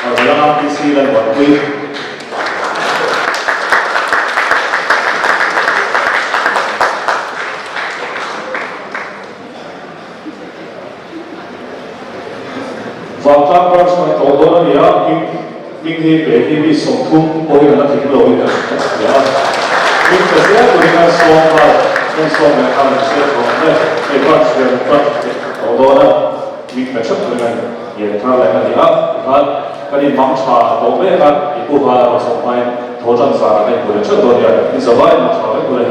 Rawla PC Lalmuanpui. Vangtlang Branch kan tlawh dawn a ni a, hming hming hi pe hi mi 30 pawhin an la tling lo in an hria a. Hming pe zel turin an sawm nghal, an sawm leh nghal an hriat tawh ang e. Hei Branch hian Branch tlawh dawn a, hming pe theuh turin an ngen thar leh a ni a. Tikhan kan in mang tha tawh mek a, i pu val a rawn chhoh hmain thaw tan zan ah kan inhmu leh theuh dawn nia, in zavai mang tha vek ule.